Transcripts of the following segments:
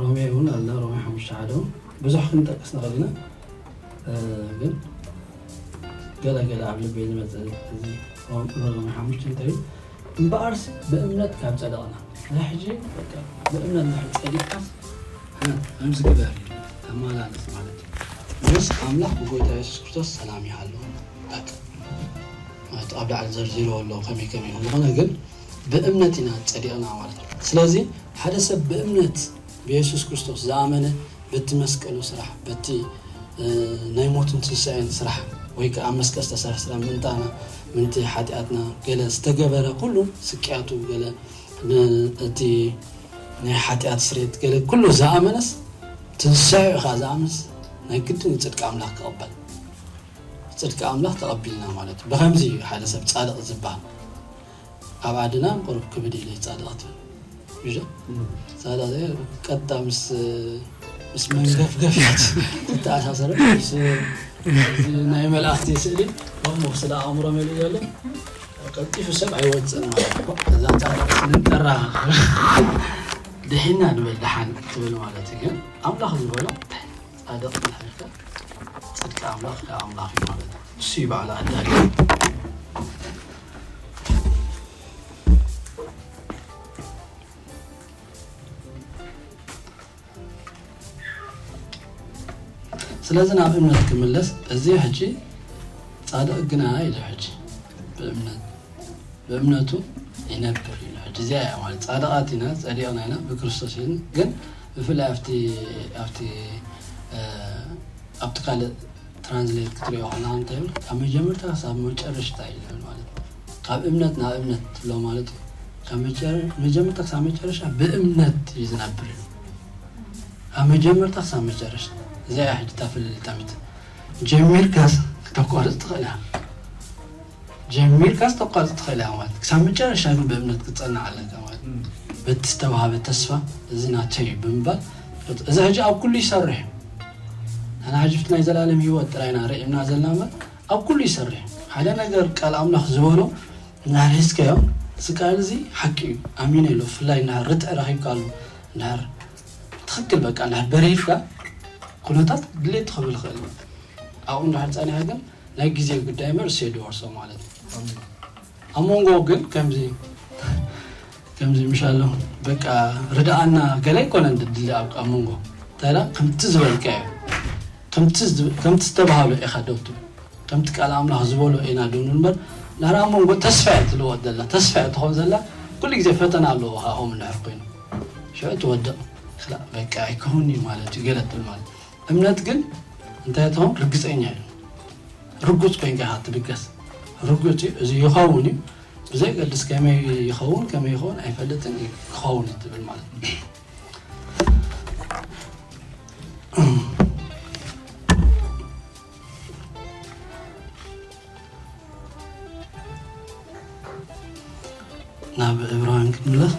ሮሜ እውን ኣሎ። ሮሜ ሓሙሽተ ሓደ እውን ብዙሕ ክንጠቅስ ንኽእል ኢና። ግን ገለ ገለ ኣብ ልበይ ዝመፅእ እዚ ሮሜ ሓሙሽተ እንታይ እዩ? እምበኣርስ ብእምነት ካብ ጸደቕና፣ ናይ ሕጂ በቃ ብእምነት እንድሕር ጸዲቕካስ፣ ከምዚ ግበር እዩ፣ ተመላለስ ማለት እዩ። ምስ ኣምላኽ ብጎይታ የሱስ ክርስቶስ ሰላም ይሃሉ። በቃ ማለት ኣብ ላዕሊ ዘርዚሮ ኣሎ ከመይ ከመይ። ዝኾነ ግን ብእምነት ኢና ጸዲቕና ማለት እዩ። ስለዚ ሓደ ሰብ ብእምነት ብየሱስ ክርስቶስ ዝኣመነ በቲ መስቀሉ ስራሕ፣ በቲ ናይ ሞትን ትንሳኤን ስራሕ፣ ወይ ከዓ ኣብ መስቀል ዝተሰርሐ ስራሕ ምእንታና፣ ምእንቲ ሓጢኣትና ገለ ዝተገበረ ኩሉ፣ ስቅያቱ ገለ፣ እቲ ናይ ሓጢኣት ስሬት ገለ ኩሉ ዝኣመነስ፣ ትንሳኤኡ ከዓ ዝኣመነስ፣ ናይ ግድን ጽድቂ ኣምላኽ ክቕበል። ጽድቂ ኣምላኽ ተቐቢልና ማለት እዩ። ብኸምዚ እዩ ሓደ ሰብ ጻድቕ ዝበሃል። ኣብ ዓድና ቁሩብ ክብድ ኢለ ጻድቕ ትብል። ብže? ጻድቕ ቀጥታ ምስ ምስ መንገፍገፍ እያ ትተኣሳሰረ። ምስ ናይ መላእኽቲ ስእሊ ከምኡ ስለ ኣእምሮ መሊኡ ዘሎ ቀልጢፉ ሰብ ኣይወፅን ማለት እዩ። እዛ ጻድቕ ስንጠራ ድሒና ንበል ደሓን ትብል ማለት እዩ። ግን ኣምላኽ ዝበሎ ጻድቕ እንድሕር ኢልካ ጽድቂ ኣምላኽ ከኣ ኣምላኽ እዩ ማለት እዩ። እሱ እዩ ባዕሉ ኣዳልዩ። ስለዚ ናብ እምነት ክምለስ፣ እዚ ሕጂ ጻድቕ ግና ኢሉ ሕጂ ብእምነት ብእምነቱ ይነብር ኢሉ ሕጂ እዚኣ እያ ማለት ጻድቓት ኢና ጸዲቕና ኢና ብክርስቶስ ኢሉ ግን ብፍላይ ኣብቲ ኣብቲ ኣብቲ ካልእ ትራንስሌት ክትሪኦ ከለካ እንታይ ይብል ካብ መጀመርታ ክሳብ መጨረሽታ እዩ ዝብል ማለት ካብ እምነት ናብ እምነት ትብሎ ማለት እዩ ካብ መጀመርታ ክሳብ መጨረሻ ብእምነት እዩ ዝነብር እዩ ካብ መጀመርታ ክሳብ መጨረሽታ እዚኣ እያ ሕጂ እታ ፍልልታ ምት ጀሚርካስ ክተቋርጽ ትኽእል እያ ጀሚርካ ዝተቋርጽ ትኽእል እያ ማለት ክሳብ መጨረሻ ግን ብእምነት ክትጸንዕ ኣለካ ማለት በቲ ዝተዋሃበ ተስፋ እዚ ናተይ እዩ ብምባል እዚ ሕጂ ኣብ ኩሉ ይሰርሕ እዩ ኣና ሕጂ ፍቲ ናይ ዘላለም ህይወት ጥራይና ርኢምና ዘለና እምበር ኣብ ኩሉ ይሰርሕ እዩ ሓደ ነገር ቃል ኣምላኽ ዝበሎ እንድሕር ሒዝካዮ እዚ ቃል እዚ ሓቂ እዩ ኣሚነ ኢሎ ብፍላይ እንድሕር ርትዕ ረኺብካሉ እንድሕር ትኽክል በቃ እንድሕር በሪህልካ ኩነታት ድሌት ትኽብል ይኽእል ኣብኡ እንድሕር ጸኒሐ ግን ናይ ግዜ ጉዳይ እምበር እሱ የድወርሶ ማለት እዩ ኣብ መንጎ ግን ከምዚ ከምዚ ምሽ ኣሎ በቃ ርድኣና ገለ ኣይኮነን ድድሊ ኣብ ኣብ መንጎ እንታይ ከምቲ ዝበልካዮ ከምቲ ዝተባሃሎ ኢኻ ደው ትብል ከምቲ ቃል ኣምላኽ ዝበሎ ኢና ደው ንብል እምበር ንሕና ኣብ መንጎ ተስፋ እያ ትልወጥ ዘላ ተስፋ እያ ትኾን ዘላ ኩሉ ግዜ ፈተና ኣለዎ ካብኦም እንድሕር ኮይኑ ሽዑ ትወድቕ ክላእ በቃ ኣይከውን እዩ ማለት እዩ ገለ ትብል ማለት እምነት ግን እንታይ ትኸውን ርግፀኛ እዩ ርጉፅ ኮይንካ ኢኻ ትብገስ ርጉፅ እዩ እዚ ይኸውን እዩ ብዘይገድስ ከመይ ይኸውን ከመይ ይኸውን ኣይፈልጥን እዩ ክኸውን እዩ ትብል ማለት እዩ ናብ ዕብራውያን ክትምለስ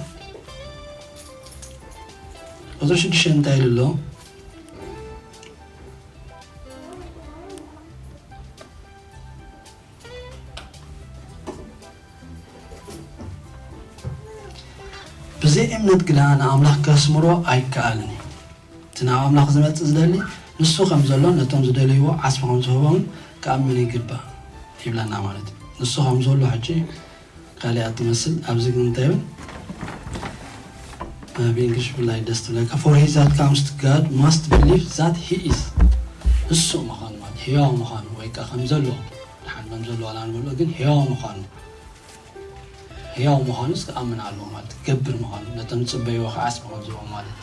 ቁፅሪ ሽዱሽተ እንታይ ኢሉ ኣሎ ብዘይ እምነት ግና ንኣምላኽ ከስምሮ ኣይከኣልን እዩ እቲ ናብ ኣምላኽ ዝመጽእ ዝደሊ ንሱ ከም ዘሎ ነቶም ዝደልይዎ ዓስቢ ከም ዝህቦምን ክኣምን ይግባእ ይብለና ማለት እዩ ንሱ ከም ዘሎ ሕጂ ካልኣ ትመስል ኣብዚ ግን እንታይ ይብል ብእንግሊሽ ብላይ ደስ ትብለካ for he that comes to God must believe that he is እሱ ምዃኑ ማለት ህያው ምዃኑ ወይ ከዓ ከም ዘሎ ድሓን ከም ዘሎ ዋላ ንብሎ ግን ህያው ምዃኑ ህያው ምዃኑስ ክኣምን ኣለዎ ማለት ክገብር ምዃኑ ነቶም ዝፅበይዎ ከዓ ዓስቢ ከም ዝህቦም ማለት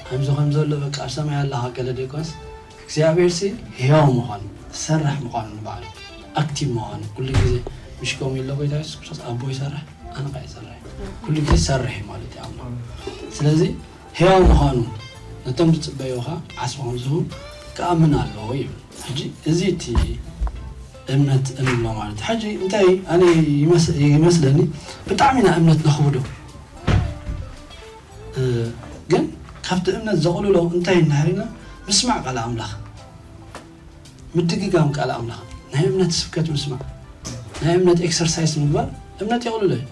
ከምዚ ከም ዘሎ በቃ ኣብ ሰማይ ኣለኻ ገለ ደይኮንስ እግዚኣብሔር ሲ ህያው ምዃኑ ዝሰርሕ ምዃኑ ንባዕሉ ኣክቲቭ ምዃኑ ኩሉ ግዜ ምሽ ከምኡ ኢሎ ጎይታ የሱስ ክርስቶስ ኣቦ ይሰርሕ ኣነ ከዓ ይሰርሕ ኩሉ ግዜ ይሰርሕ እዩ ማለት እዩ ኣምላኽ ስለዚ ህያው ምዃኑ ነቶም ዝፅበዩኻ ዓስቢ ከም ዝህቡ ክኣምን ኣለዎ ይብል ሕጂ እዚ እቲ እምነት እንብሎ ማለት እዩ። ሕጂ እንታይ ኣነ ይመስ- ይመስለኒ ብጣዕሚ ኢና እምነት ነኽብዶ እ፣ ግን ካብቲ እምነት ዘቕልሎ እንታይ እንድሕር ኢና ምስማዕ ቃል ኣምላኽ ምድግጋም ቃል ኣምላኽ ናይ እምነት ስብከት ምስማዕ ናይ እምነት ኤክሰርሳይስ ምግባር እምነት የቕልሎ እዩ።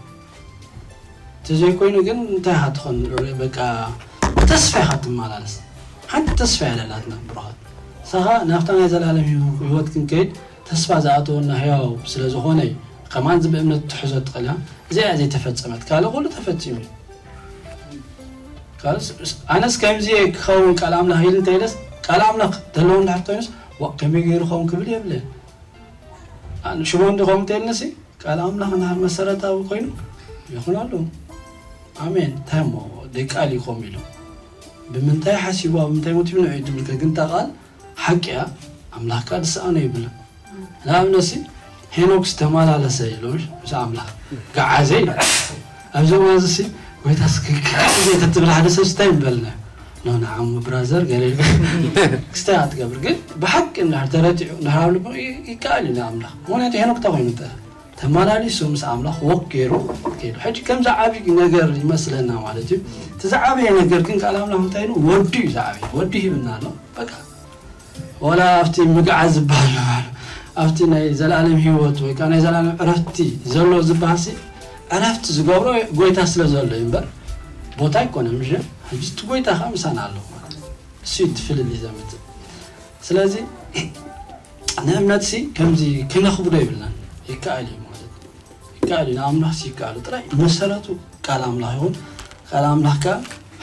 እቲ ዘይኮይኑ ግን እንታይ ኢኻ ትኾን በቃ ተስፋ ኢኻ ትመላለስ። ሓንቲ ተስፋ እያ ዘለትና ብሩኻት። ንሳ ኸኣ ናብታ ናይ ዘላለም ህይወት ክንከይድ ተስፋ ዝኣተወና ህያው ስለ ዝኾነ እዩ። ከማን እዚ ብእምነት ትሕዞ ትኽእል እያ። እዚኣ እያ ዘይተፈጸመት። ካልእ ኩሉ ተፈጺሙ እዩ። ካልእ ስ-፣ ስ-፣ ኣነስ ከምዚ እየ ክኸውን ቃል ኣምላኽ ኢሉ እንተኢለስ፣ ቃል ኣምላኽ ዘለዎ እንድሕር ኮይኑስ፣ ዋእ፣ ከመይ ገይሩ ኸውን ክብል የብለይን። ኣነ ሽቦ እንዲ ኸውን እንተኢልንሲ፣ ቃል ኣምላኽ እንድሕር መሰረታዊ ኮይኑ፣ ይኹነሉ። ኣሜን። እንታይ እሞ፣ ደይ ቃል እዩ ከምኡ ኢሉ። ብምንታይ ሓሲቡ፣ ኣብ ምንታይ ሞቲቭ ንዑ እዩ ድብል ከ፣ ግን እታ ቃል ሓቂ እያ፣ ኣምላኽ ከኣ ዝሰኣኖ የብሉን። ንኣብነትሲ፣ ሄኖክስ ተመላለሰ ኢሉ ምስ ኣምላኽ ገዓዘ ኢሉ። ኣብዚ እዋን እዚ ሲ፣ ጎይታ እስኪ ገዓዘ ተትብል ሓደ ሰብ ስታይ ምበልና። ኖ፣ ንዓሙ ብራዘር፣ ገለ ኢልካ ክስታይ ኣትገብር። ግን ብሓቂ እንድሕር ተረቲዑ፣ እንድሕር ኣብ ልቡ ይ-፣ ይከኣል እዩ ንኣምላኽ። ምኽንያቱ ሄኖክ እንታይ ኮይኑ እንተ ተመላሊሱ ምስ ኣምላኽ ወክ ገይሩ ከይዱ። ሕጂ ከምዚ ዓብዪ ነገር ይመስለና ማለት እዩ። እቲ ዝዓበየ ነገር ግን ቃል ኣምላኽ እንታይ ኢሉ? ወዱ እዩ ዝዓበየ። ወዱ ሂብና ኣሎ። በቃ። ወላ ኣብቲ ምግዓዝ ዝበሃል ማለት ኣብቲ ናይ ዘላለም ህይወት ወይ ከዓ ናይ ዘላለም ዕረፍቲ ዘሎ ዝበሃል ሲ ዕረፍቲ ዝገብሮ ጎይታ ስለ ዘሎ እዩ እምበር ቦታ ኣይኮነን። ምሽ ሕጂ እቲ ጎይታ ከዓ ምሳና ኣለዎ ማለት እዩ። እሱ እዩ እቲ ፍልልይ ዘምፅእ። ስለዚ ንእምነት ሲ ከምዚ ክነኽብዶ ይብልናን ይከኣል እዩ ማለት እዩ። ይከኣል እዩ፣ ንኣምላኽ ሲ ይከኣሉ። ጥራይ መሰረቱ ቃል ኣምላኽ ይኹን፣ ቃል ኣምላኽ ከኣ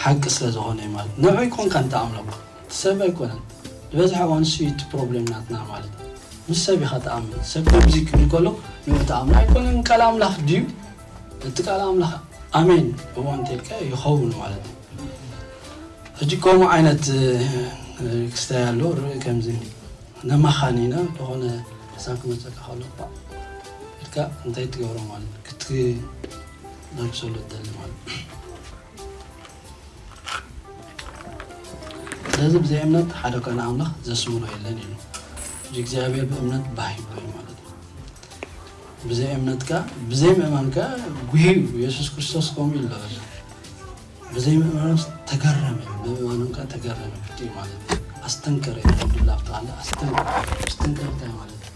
ሓቂ ስለ ዝኾነ እዩ ማለት። ንዑ ኣይኮንካን ተኣምለኩ፣ እቲ ሰብ ኣይኮነን። ዝበዝሐ እዋን እሱ እዩ እቲ ፕሮብሌም ናትና ማለት እዩ። ምስ ሰብ ኢኻ ተኣምን። ሰብ ከምዚ ክብል ከሎ ንዑ ተኣምኖ ኣይኮነን። ቃል ኣምላኽ ድዩ? እቲ ቃል ኣምላኽ ኣሜን እዎ እንተልካ ይኸውን ማለት እዩ። ሕጂ ከምኡ ዓይነት፣ እ፣ ክስታይ ኣሎ፣ ርኢ ከምዚ ነማኻኒና ዝኾነ ሕሳብ ክመፀካ ከሎ፣ ባ፣ ኢልካ እንታይ ትገብሮ ማለት እዩ? ክትደርብሰሉ ትደሊ ማለት እዩ። ስለዚ ብዘይ እምነት ሓደ ኮነ ኣምላኽ ዘስምሮ የለን ኢሉ። ሕጂ እግዚኣብሔር ብእምነት ባህ ይብሎ እዩ ማለት እዩ። ብዘይ እምነትካ፣ ብዘይ ምእማንካ ጉሂ እዩ። የሱስ ክርስቶስ ከምኡ ኢሉ ኣሎ። ብዘይ ምእማኖስ ተገረመ፣ ብምእማኖም ከኣ ተገረመ። ፍትሕ ማለት እዩ። ኣስተንከረ እዩ። ድላፍታ ኣለ፣ ኣስተንከረ። ኣስተንከረ እንታይ ማለት እዩ?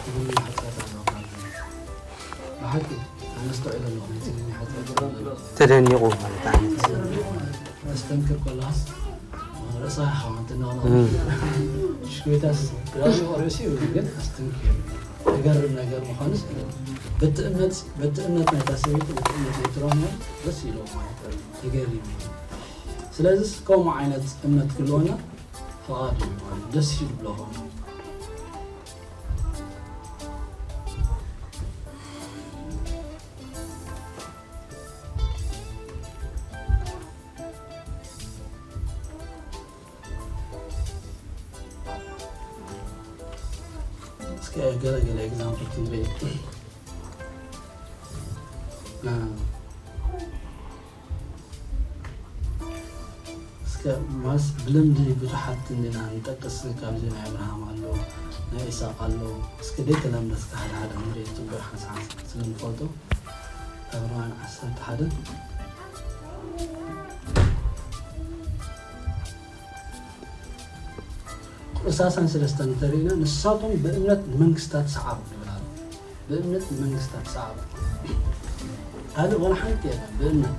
ክብርን ሓጢኣት ኣለዎ ማለት እዩ። ብሓቂ ኣነስተውዒለ ኣለኹ፣ ናይ ትግርኛ ሓጢኣት ኣለዎ። ተደኒቑ ማለት ዓይነት። ኣስተንክር ከለኻስ ርእሳ ኢኻ ትናወቕ። እም። ሽክቤታስ ራሱ ርእሲ እዩ፣ ግን ኣስተንክር። ዝገርም ነገር ምዃኑስ በቲ እምነት፣ በቲ እምነት ናይታ ሰበይቲ፣ በቲ እምነት ዘይትረኽቦ ደስ ኢልዎ ማለት እዩ። ተገሪሙ። ስለዚስ ከምኡ ዓይነት እምነት ክህልወና ፍቓድ እዩ ማለት ደስ እዩ ዝብሎ ኾኑ። እስከ ገለ ገለ ኤግዛምፕል ክንርኢ። እ፣ እስከ ማስ ብልምዲ ብዙሓት እንዲና ንጠቅስ፣ ካብዚ ናይ ኣብርሃም ኣሎ፣ ናይ ኢሳቅ ኣሎ። እስከ ደይተለምደ እስከ ሓደ ሓደ ክንርኢ፣ ጽቡቅ ሓንሳብ ስለ ንፈልጦ። ኣብርሃም ዓሰርተ ሓደ። ቁጥሪ ሰላሳን ሰለስተን እንተሪእና፣ ንሳቶም ብእምነት ንመንግስታት ሰዓሩ ይብል ኣሎ። ብእምነት ንመንግስታት ሰዓሩ። ካልእ ዋላ ሓንቲ የለን። ብእምነት።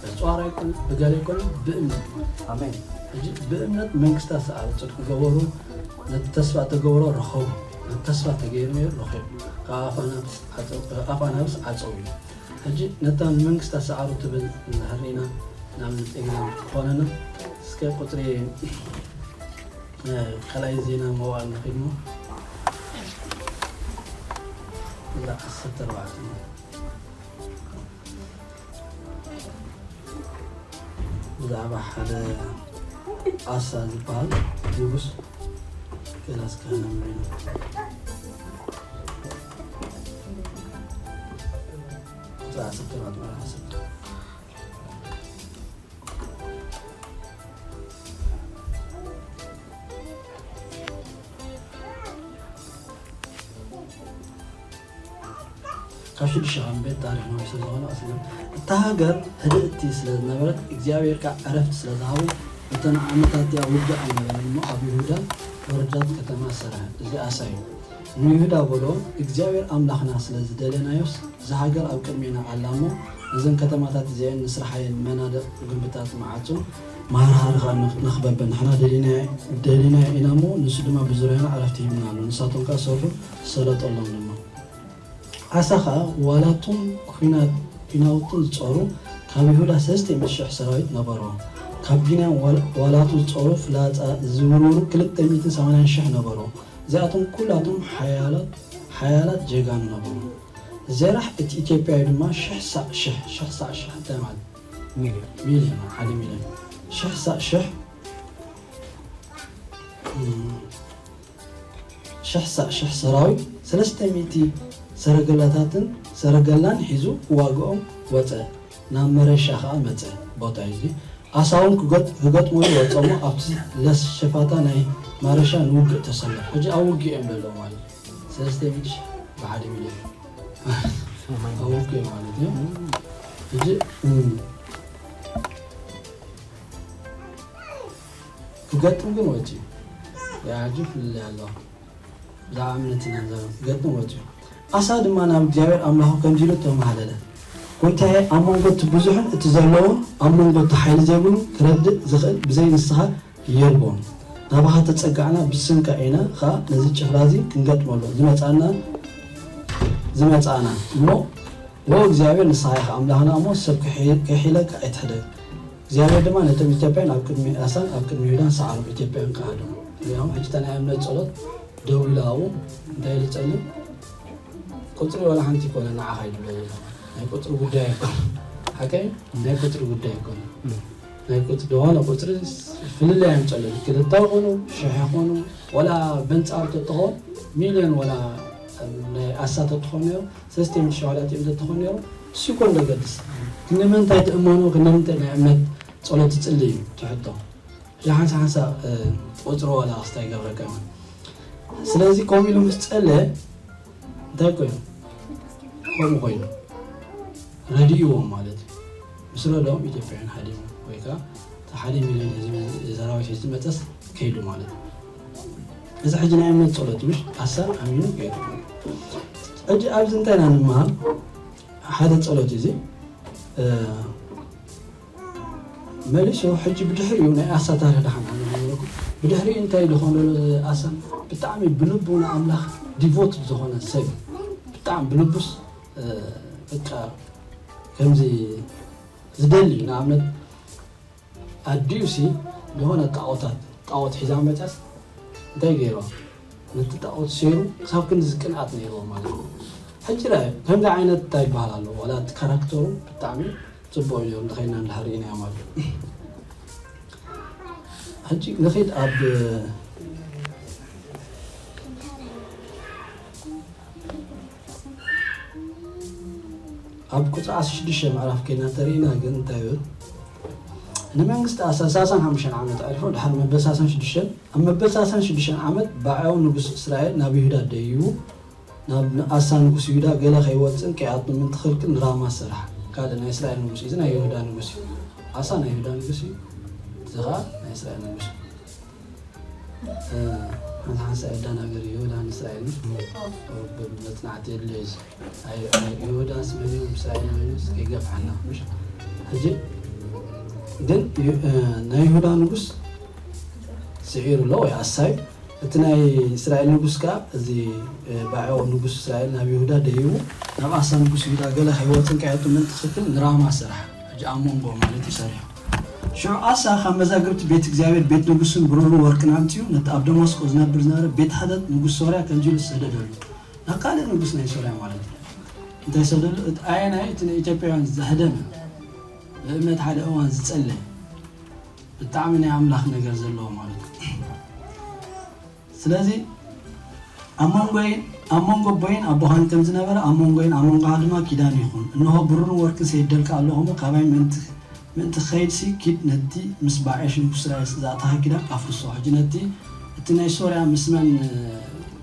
በጽዋር ኣይኮነ፣ ብገለ ኣይኮነ፣ ብእምነት። ኣሜን። ሕጂ ብእምነት መንግስታት ሰዓሩ፣ ጽድቂ ገበሩ፣ ነቲ ተስፋ ተገብሮ ረኸቡ፣ ነቲ ተስፋ ተገይሩ ነይሩ ረኺቡ፣ ካብ ኣፍ ኣናብስ ዓጸው፣ ካብ ኣፍ ኣናብስ ዓጸው እዩ። ሕጂ ነታ ንመንግስታት ሰዓሩ ትብል እንድሕር ርኢና፣ ንኣብነት ኤግዛምፕል ክኾነና፣ እስከ ቁጽሪ፣ እ፣ ካልኣይ ዜና መዋዕል ንኺድሞ፣ እዛ ዓሰርተ ኣርባዕተ። ብዛዕባ ሓደ ኣሳ ዝበሃል ንጉስ ገለ እስከ ነንብብ ኢና። ቁጽሪ ዓሰርተ ኣርባዕተ ምዕራፍ ዓሰርተ። ካብ ሽዱሽተ ሺሕ ዓመት ቤት ታሪኽ ነዊሕ ስለ ዝኾነ ቀሲና፣ እታ ሃገር ህድእቲ ስለ ዝነበረት እግዚኣብሔር ከዓ ዕረፍቲ ስለ ዝሃቡ እተን ዓመታት እቲኣ ውግእ ኣይነበረን እሞ ኣብ ይሁዳ ወረዳት ከተማ ሰርሐ። እዚ ኣሳ እዩ። ንይሁዳ በሎ፣ እግዚኣብሔር ኣምላኽና ስለ ዝደለናዮስ፣ እዛ ሃገር ኣብ ቅድሜና ኣላ እሞ፣ ነዘን ከተማታት እዚአን ንስርሓየን መናድቕ ግንብታት መዓጹ መሃርሃሪ ኸኣ ንኽ- ንኽበበን ንሕና ደሊናዮ ደሊናዮ ኢና እሞ፣ ንሱ ድማ ብዙርያና ዕረፍቲ ሂብና ኣሎ። ንሳቶም ከኣ ሰርሑ፣ ሰለጠሎም ድማ። ኣሳ ኸኣ ዋላቱን ኲናት ኲናውትን ዝጾሩ ካብ ይሁዳ ሰለስተ ሚእቲ ሽሕ ሰራዊት ነበርዎ። ካብ ቢንያም ዋል- ዋላቱ ዝጾሩ ፍላጻ ዝውርውሩ ክልተ ሚእትን ሰማንያን ሽሕ ነበርዎ። እዚኣቶም ኩላቶም ሓያላት ሓያላት ጀጋኑ ነበሩ። ዜራሕ እቲ ኢትዮጵያዊ ድማ ሽሕ ሳዕ ሽሕ ሽሕ ሳዕ ሽሕ እንታይ ማለት ሚልዮን። ሚልዮን ሓደ ሚልዮን ሽሕ ሳዕ ሽሕ እም፣ ሽሕ ሳዕ ሽሕ ሰራዊት ሰለስተ ሚእቲ ሰረገላታትን ሰረገላን ሒዙ ክዋግኦም ወፀ። ናብ መረሻ ከዓ መፀ። ቦታ እዚ ኣሳውን ክገጥ- ክገጥመሉ ወፀሞ ኣብቲ ለስ ሸፋታ ናይ ማረሻ ንውግእ ተሰለፉ። ሕጂ ኣብ ውግእ እዮም ዘለዉ ማለት እዩ። ሰለስተ ሚእቲ ሽሕ ብሓደ ሚልዮን ኣብ ውግእ ማለት እዩ። ሕጂ እም፣ ክገጥም ግን ወፂኡ። ያ ሕጂ ፍልልይ ኣለዋ። ብዛዕባ እምነት ኢና ንዛረብ። ክገጥም ወፂኡ። ኣሳ ድማ ናብ እግዚኣብሔር ኣምላኹ ከምዚ ኢሉ ተማህለለ። ጎይታዬ፣ ኣብ መንጎ እቲ ብዙሕን እቲ ዘለዎን፣ ኣብ መንጎ እቲ ሓይሊ ዘይብሉን ክረድእ ዝኽእል ብዘይ ንስኻ የልቦን። ናባኻ ተጸጋዕና ብስምካ ኢና ኸኣ ነዚ ጭፍራ እዚ ክንገጥመሉ ዝመጻና ዝመጻና እሞ፣ ወ እግዚኣብሔር ንስኻ ኢኻ ኣምላኽና እሞ፣ ሰብ ክሒ- ክሒለካ ኣይትሕደግ። እግዚኣብሔር ድማ ነቶም ኢትዮጵያን ኣብ ቅድሚ ኣሳን ኣብ ቅድሚ ይሁዳን ሰዓሮም፣ ኢትዮጵያን ከኣ ሃደሞም። እዚኦም ሕጂ እታ ናይ እምነት ጸሎት ደው ኢሉ ኣብኡ እንታይ ኢሉ ይጸሊ? ቁጽሪ ዋላ ሓንቲ ኣይኮነ ንዓኻ እዩ ዝብሎ ዘሎ። ናይ ቁጽሪ ጉዳይ ኣይኮነ። ሓቀይ ናይ ቁጽሪ ጉዳይ ኣይኮነ። ናይ ቁጽሪ ዝኾነ ቁጽሪ ፍልልይ ኣየምጸለሉ። ክልተ ይኹኑ፣ ሽሕ ይኹኑ፣ ዋላ በንጻር ተትኾን፣ ሚልዮን ዋላ ናይ ኣሳ ተትኾን ነይሩ፣ ሰለስተ ሚእቲ ሺሕ ዋላ እቲኦም ተትኾን ነይሩ፣ እሱ ይኮን ዘገድስ። ክንደምንታይ ትእመኖ፣ ክንደምንታይ ናይ እምነት ጸሎት ትጽሊ እዩ ትሕቶ። እዚ ሓንሳ ሓንሳ፣ እ፣ ቁጽሪ ዋላ ክስታይ ይገብረካ ይኾን። ስለዚ ከምኡ ኢሉ ምስ ጸለ፣ እንታይ ኮይኑ? ከምኡ ኮይኑ። ረዲእዎም ማለት እዩ። ምስ ረድኦም ኢትዮጵያውያን ሃዲሞም። ወይ ከዓ እቲ ሓደ ሚልዮን ህዝቢ ሰራዊት ሒዙ ዝመጸስ ከይዱ ማለት እዩ። እዚ ሕጂ ናይ እምነት ጸሎት ምሽ ኣሳ ኣሚኑ ገይሩ። ሕጂ ኣብዚ እንታይ ኢና ንምሃር? ሓደ ጸሎት እዩ እዚ። እ፣ መሊሱ ሕጂ ብድሕሪኡ ናይ ኣሳ ታሪኽ ደሓን ኣነ ዝነግረኩም። ብድሕሪኡ እንታይ ዝኾነ ኣሳ ብጣዕሚ ብልቡ ንኣምላኽ ዲቮት ዝኾነ ሰብ እዩ። ብጣዕሚ ብልቡስ፣ እ፣ በቃ ከምዚ ዝደሊ እዩ። ንኣብነት ኣዲኡሲ ዝኾነ ጣዖታት ጣዖት ሒዛ መፅያስ እንታይ ገይርዋ? ነቲ ጣዖት ሰይሩ ክሳብ ክንድዚ ቅንኣት ነይርዎ ማለት እዩ። ሕጂ ርኣዩ ከምዚ ዓይነት እንታይ ይበሃል ኣሎ ዋላ እቲ ካራክተሩ ብጣዕሚ ፅቡቕ እዩ ነይሩ እንተኸይና እንድሕር ርኢናዮ ማለት እዩ። ሕጂ ንኺድ ኣብ ኣብ ቁፅሪ ዓሰርተ ሽዱሽተ ምዕራፍ ከይና እንተርኢና ግን እንታይ ይብል? ንመንግስቲ ኣሳ ሰላሳን ሓሙሽተን ዓመት ኣዕሪፎ ድሓር መበል ሰላሳን ሽዱሽተን ኣብ መበል ሰላሳን ሽዱሽተን ዓመት ባዕያዊ ንጉስ እስራኤል ናብ ይሁዳ ደይቡ ናብ ኣሳ ንጉስ ይሁዳ ገለ ከይወፅእን ከይኣቱን ምንትኽልክል ንራማ ሰርሓ። ካልእ ናይ እስራኤል ንጉስ እዩ፣ እዚ ናይ ይሁዳ ንጉስ እዩ። ኣሳ ናይ ይሁዳ ንጉስ እዩ፣ እዚ ኸዓ ናይ እስራኤል ንጉስ እዩ። ሓንሳ ሓንሳ የዳናገር ይሁዳ ንእስራኤል መፅናዕቲ የድልዮ እዩ። ይሁዳ ስመኒ እስራኤል መኒስ ከይገፍሓና ምሽ ሕጂ ግን ናይ ይሁዳ ንጉስ ስዒሩ ኣሎ ወይ ኣሳይ እቲ ናይ እስራኤል ንጉስ ከዓ እዚ ባዕያዊ ንጉስ እስራኤል ናብ ይሁዳ ደይቡ ናብ ኣሳ ንጉስ ይሁዳ ገለ ከይወፅን ከየጡ ምንትኽክል ንራማ ሰርሓ ሕጂ ኣብ መንጎ ማለት እዩ ሰሪሑ ሽዑ ኣሳ ካብ መዛግብቲ ቤት እግዚኣብሔር ቤት ንጉስን ብሩርን ወርቅን ኣምጺኡ ነቲ ኣብ ደማስቆ ዝነብር ዝነበረ ቤት ሓደድ ንጉስ ሶርያ ከምዚ ኢሉ ሰደደሉ ናብ ካልእ ንጉስ ናይ ሶርያ ማለት እዩ እንታይ ሰደሉ እቲ ኣየናይ እቲ ንኢትዮጵያውያን ዘህደመ ብእምነት ሓደ እዋን ዝጸለ ብጣዕሚ ናይ ኣምላኽ ነገር ዘለዎ ማለት እዩ ስለዚ ኣብ መንጎይን ኣብ መንጎ ኣቦይን ኣቦኻን ከም ዝነበረ ኣብ መንጎይን ኣብ መንጎኻ ድማ ኪዳን ይኹን። እንሆ ብሩርን ወርቅን ሰይደልካ ኣለኹ እሞ ካባይ ምእንቲ ምእንቲ ክኸይድሲ ኪድ ነቲ ምስ ባዕሽ ንጉስ እስራኤል ዝኣተኻ ኪዳን ኣፍርሶ። ሕጂ ነቲ እቲ ናይ ሶርያ ምስ መን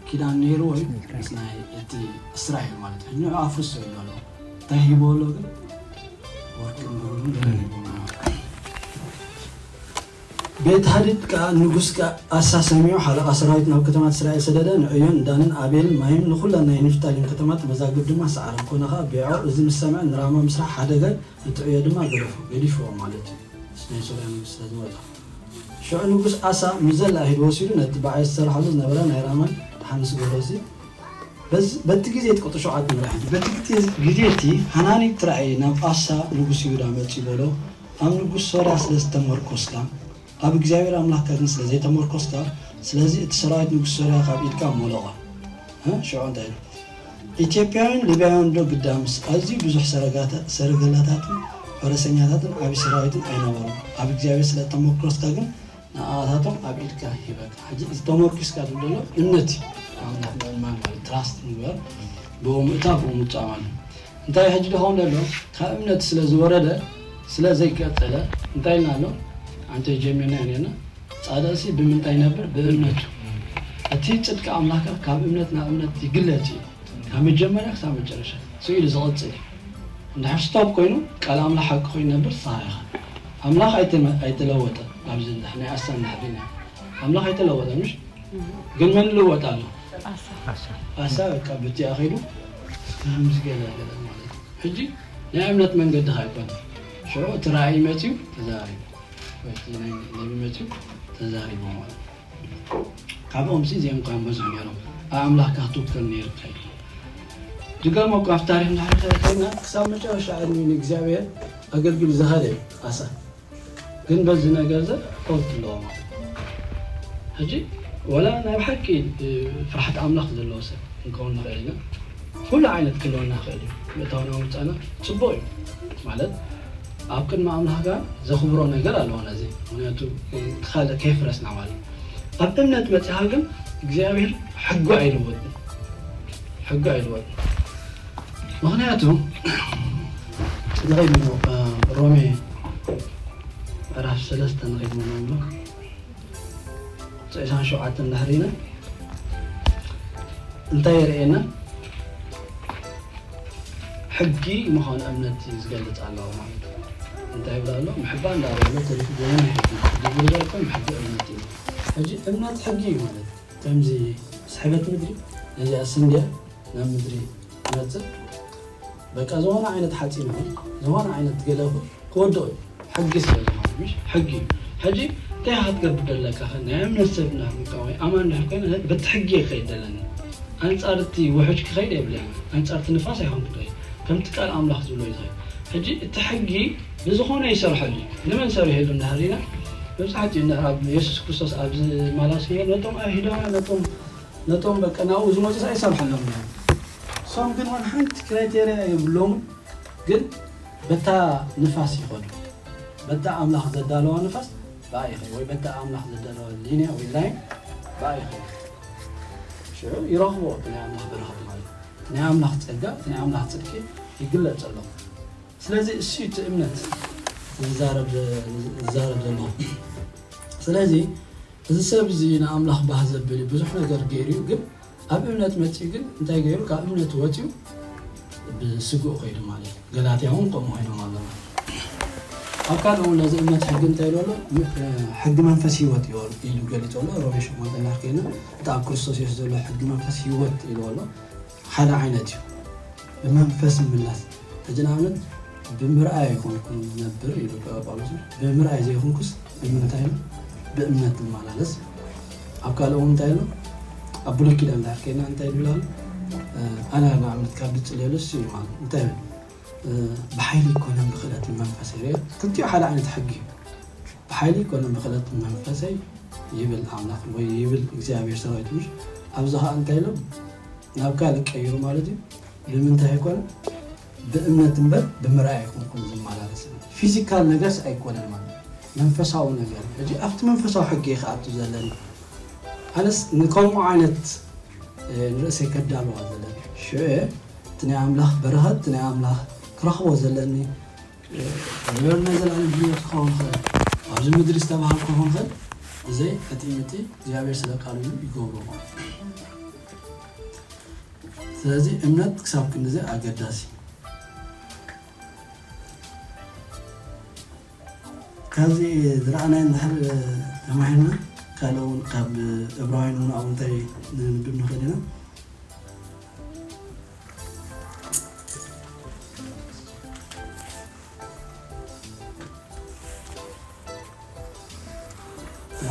ኪዳን ነይሩ ወይ ምስ ናይ እቲ እስራኤል ማለት እዩ። ንዑ ኣፍርሶ ይብሎ ኣሎ። እንታይ ሂቦ ኣሎ ግን ወርቅን ብሩርን ገለ ሂቦ ቤት ሃዲድ ከኣ ንጉስ ከኣ ኣሳ ሰሚዑ ሓለቓ ሰራዊት ናብ ከተማት እስራኤል ሰደደ። ንዕዮን ዳንን ኣቤልን ማይምን ንኹለን ናይ ንፍታሌም ከተማት መዛግብ ድማ ሰዓረን። ኮነ ኸኣ ቤዖ እዚ ምስ ሰምዐ ንራማ ምስራሕ ሓደገ፣ ነቲ ዕዮ ድማ ገደፎ፣ ገዲፍዎ ማለት እዩ። ናይ ሶርያ ንጉስ ስለ ዝመጽኣ። ሽዑ ንጉስ ኣሳ ምስ ዘላ ኢድ ወሲዱ ነቲ ብዓይ ዝሰርሓሉ ዝነበረ ናይ ራማን ደሓን ምስ ገበሮሲ፣ በዚ- በቲ ግዜ እቲ ቁጽሪ ሸውዓተ ምዕራፍ። በቲ ግዜ- ግዜ እቲ ሃናኒ እቲ ራእይ ናብ ኣሳ ንጉስ ይሁዳ መጺኡ በሎ፣ ኣብ ንጉስ ሶርያ ስለ ዝተመርኮስካ፣ ኣብ እግዚኣብሔር ኣምላኽካ ግን ስለ ዘይተመርኮስካ፣ ስለዚ እቲ ሰራዊት ንጉስ ሶርያ ካብ ኢድካ ሞለቐ። እ? ሽዑ እንታይ ኢሉ? ኢትዮጵያውያን ሊብያውያን ዶ ግዳ ምስ ኣዝዩ ብዙሕ ሰረጋታ- ሰረገላታትን ፈረሰኛታትን ዓቢ ሰራዊትን ኣይነበሮም። ኣብ እግዚኣብሔር ስለ እተመርኮስካ ግን ንኣታቶም ኣብ ኢድካ ሂበካ። ሕጂ እዚ ተመርኪስካ ዝብሎ ዘሎ እምነት እዩ። ኣምላኽ ምእማን ማለት ትራስት ምግባር፣ ብኡ ምእታው ብኡ ምውጻእ ማለት እዩ። እንታይ ሕጂ ዝኸውን ዘሎ? ካብ እምነት ስለ ዝወረደ ስለ ዘይቀጸለ እንታይ ኢልና ኣሎ? ኣንተ ጀሚርና ነርና። ጻድቕሲ ብምንታይ ይነብር? ብእምነቱ። እቲ ጽድቂ ኣምላኽ ከኣ ካብ እምነት ናብ እምነት ይግለጽ እዩ። ካብ መጀመርያ ክሳብ መጨረሻ ስኢሉ ዝቐጽል እዩ። እንድሕር ስቶፕ ኮይኑ ቃል ኣምላኽ ሓቂ ኮይኑ ነብር ንስኻ ኢኻ። ኣምላኽ ኣይተመ- ኣይተለወጠ። ኣብዚ እንድሕር ናይ ኣሳ እንድሕር ርኢና ኣምላኽ ኣይተለወጠ ምሽ ግን መን ይልወጥ ኣሎ? ኣሳ ኣሳ በቃ ብቲ ኣኺሉ ከምዚ ገለ ገለ ማለት እዩ። ሕጂ ናይ እምነት መንገዲ ኣይኮነ። ሽዑ እቲ ራእይ መፅዩ ተዛሪቡ ወይ እቲ ናይ ነቢ መፅዩ ተዛሪቡ ማለት እዩ። ካብኦም ሲ እዚኦም እኳ በዝሑ ነይሮም። ኣብ ኣምላኽካ ክትውከል ነይርካ እዩ። ዝገርመኩም ኣብቲ ታሪኽ እንድሕር ከድና ክሳብ መጨረሻ ዕድሚኡ ንእግዚኣብሔር ኣገልግሉ ዝኸደ እዩ ኣሳ። ግን በዚ ነገር ዘ ፖዝት ኣለዎ ማለት እዩ። ሕጂ ወላ ናይ ብሓቂ ፍርሓት ኣምላኽ ዘለዎ ሰብ ክንከውን ንኽእል ኢና። ኩሉ ዓይነት ክህልወና ይኽእል እዩ። ምእታውና ምውፃእና ፅቡቕ እዩ ማለት ኣብ ቅድሚ ኣምላኽ ጋር ዘኽብሮ ነገር ኣለዎ። ነዚ ምክንያቱ እቲ ካልእ ከይፍረስና ማለት እዩ። ኣብ እምነት መፂኻ ግን እግዚኣብሔር ሕጉ ኣይልወጥን፣ ሕጉ ኣይልወጥን። ምክንያቱ ንኸይድ ሮሜ ምዕራፍ ሰለስተ ንኸይድ ንብሎ ቁፅሪ ዕስራን ሸውዓተን እንድሕር ኢና እንታይ የርእየና? ሕጊ ምዃኑ እምነት እዩ ዝገልፅ ኣለዎ ማለት እዩ። እንታይ ይብል ኣሎ? ምሕባእ እንዳበለ ተሪፉ ብመን ሕጊ? ሕጊ ጉልበት ይኹን ሕጊ እምነት እዩ። ሕጂ እምነት ሕጊ እዩ ማለት እዩ። ከምዚ ስሕበት ምድሪ ነዚኣ ስንድያ ናብ ምድሪ ትመፅእ። በቃ ዝኾነ ዓይነት ሓፂን ይኹን ዝኾነ ዓይነት ገለ ይኹን ክወድቕ እዩ። ሕጊ ስለ ዝኾነ ምሽ ሕጊ እዩ። ሕጂ እንታይ ኢኻ ክትገብር ደለካ? ከ ናይ እምነት ሰብ እንድሕር ኮይንካ ወይ ኣማን እንድሕር ኮይነ በቲ ሕጊ እየ ክኸይድ ደለኒ። ኣንጻር እቲ ውሑጅ ክኸይድ የብለይን። ኣንጻር እቲ ንፋስ ኣይኮንኩን ዝኸይድ። ከምቲ ቃል ኣምላኽ ዝብሎ እዩ ዝኸይድ። ሕጂ እቲ ሕጊ ንዝኾነ ይሰርሐሉ እዩ። ንመን ሰሪሕሉ እንድሕር ኢልና መብዛሕትኡ እንድሕር ኣብ የሱስ ክርስቶስ ኣብ ዝመላለሱ ነይሩ ነቶም ኣይሁዳውያን ነቶም ነቶም በቃ ናብኡ ዝመፁ ኣይሰርሐሎም እዮም። እሶም ግን ዋላ ሓንቲ ክራይቴርያ የብሎምን። ግን በታ ንፋስ ይኸዱ። በታ ኣምላኽ ዘዳለዋ ንፋስ ብኣ ይኸዱ ወይ በታ ኣምላኽ ዘዳለዋ ሊንያ ወይ ላይን ብኣ ይኸዱ። ሽዑ ይረኽቦ እቲ ናይ ኣምላኽ በረኸት ማለት እዩ። እቲ ናይ ኣምላኽ ጸጋ እቲ ናይ ኣምላኽ ጽድቂ ይግለጸሎም። ስለዚ እሱ እቲ እምነት ዝዛረብ ዝዛረብ ዘሎ። ስለዚ እዚ ሰብ እዚ ንኣምላኽ ባህ ዘብል እዩ። ብዙሕ ነገር ገይሩ እዩ፣ ግን ኣብ እምነት መጺኡ ግን እንታይ ገይሩ? ካብ እምነት ወጺኡ ብስግኡ ከይዱ ማለት እዩ። ገላትያ እውን ከምኡ ኮይኖም ኣለዉ። ኣብ ካልእ እውን ነዚ እምነት ሕጊ እንታይ ኢሉ ኣሎ? ም- እ፣ ሕጊ መንፈስ ህይወት እዩ ኢሉ ገሊጹ ኣሎ። ሮሜ ሸሞንተ እንድሕር ከይድና እቲ ኣብ ክርስቶስ የሱስ ዘሎ ሕጊ መንፈስ ህይወት ኢሉ ኣሎ። ሓደ ዓይነት እዩ። ብመንፈስ ምምላስ። ሕጂ ንኣብነት ብምርኣይ ኣይኮንኩን ዝነብር ኢሉ ጳውሎስ። ብምርኣይ ዘይኮንኩስ ብምንታይ ኢሉ? ብእምነት ትመላለስ። ኣብ ካልእ እውን እንታይ ኢሉ? ኣብ ብሉይ ኪዳን እንድሕር ከይድና እንታይ ይብል ኣሎ? ኣነ ንኣብነት ካብ ዝጽልየሉ እሱ እዩ ማለት እንታይ ይብል? ብሓይሊ ኣይኮነን ብክእለት መንፈስ ይብል። ክልቲኡ ሓደ ዓይነት ሕጊ እዩ። ብሓይሊ ኣይኮነን ብክእለት መንፈሰይ ይብል ኣምላኽ ወይ ይብል እግዚኣብሔር ሰራዊት ምሽ። ኣብዚ ኸዓ እንታይ ኢሉ? ናብ ካልእ ቀይሩ ማለት እዩ። ብምንታይ ኣይኮነን? ብእምነት እምበር ብምርኣይ ኣይኮንኩን ዝመላለስ። ፊዚካል ነገርስ ኣይኮነን ማለት እዩ። መንፈሳዊ ነገር። ሕጂ ኣብቲ መንፈሳዊ ሕጊ እየ ክኣቱ ዘለኒ። ኣነስ ንከምኡ ዓይነት ንርእሰይ ከዳልዋ ዘለኒ ሽዑ እቲ ናይ ኣምላኽ በረኸት እቲ ናይ ኣምላኽ ክረኽቦ ዘለኒ መበል ናይ ዘላለም ህይወት ክኸውን ይኽእል። ኣብዚ ምድሪ ዝተባሃልኩ ክኸውን ይኽእል። ብዘይ ሕጥይምጥይ እግዚኣብሔር ስለ ቃሉ እዩ ይገብሮ ማለት እዩ። ስለዚ እምነት ክሳብ ክንድዚ ኣገዳሲ። ካብዚ ዝረኣናዮ እንድሕር ኣማሂርና። ካልእ እውን ካብ እብራውያን እውን ኣብኡ እንታይ ንንብብ ንኽእል ኢና?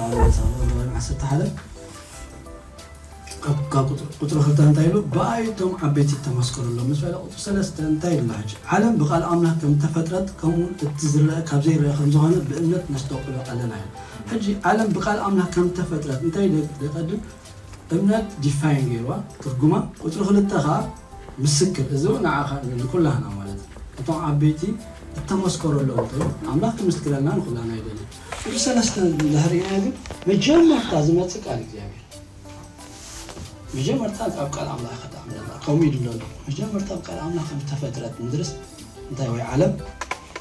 ኣብ መጽሓፍ እብራውያን ዓሰርተ ሓደ ካብ ካብ ቁጽሪ ቁጽሪ ክልተ እንታይ ኢሉ? ብኣይ እቶም ዓበይቲ ተመስከረሎም ምስ በለ፣ ቁጽሪ ሰለስተ እንታይ ኢሉ? ሕጂ ዓለም ብቃል ኣምላኽ ከም እተፈጥረት፣ ከምኡ እውን እቲ ዝረአ ካብ ዘይረአ ከም ዝኾነ ብእምነት ነስተውዕሎ ኣለና ኢሉ። ሕጂ ዓለም ብቃል ኣምላኽ ከም እተፈጥረት እንታይ ኢሉ? ደቀድም እምነት ዲፋይን ገይርዋ፣ ትርጉማ። ቁጽሪ ክልተ ኸዓ ምስክር፣ እዚ እውን ንዓኻ ንኩላህና ማለት እዩ። እቶም ዓበይቲ እተመስከረሎም እንተሎ ኣምላኽ ክምስክረልና ንኩላህና ይደሊ። ቁጽሪ ሰለስተ እንድሕር ርኢና ግን መጀመርታ ዝመጽእ ቃል እግዚኣብሔር። መጀመርታ ኣብ ቃል ኣምላኽ ከተኣምነና ከምኡ ኢሉ ኣሎ። መጀመርታ ኣብ ቃል ኣምላኽ ከም ዝተፈጥረት ምድርስ እንታይ ወይ ዓለም፣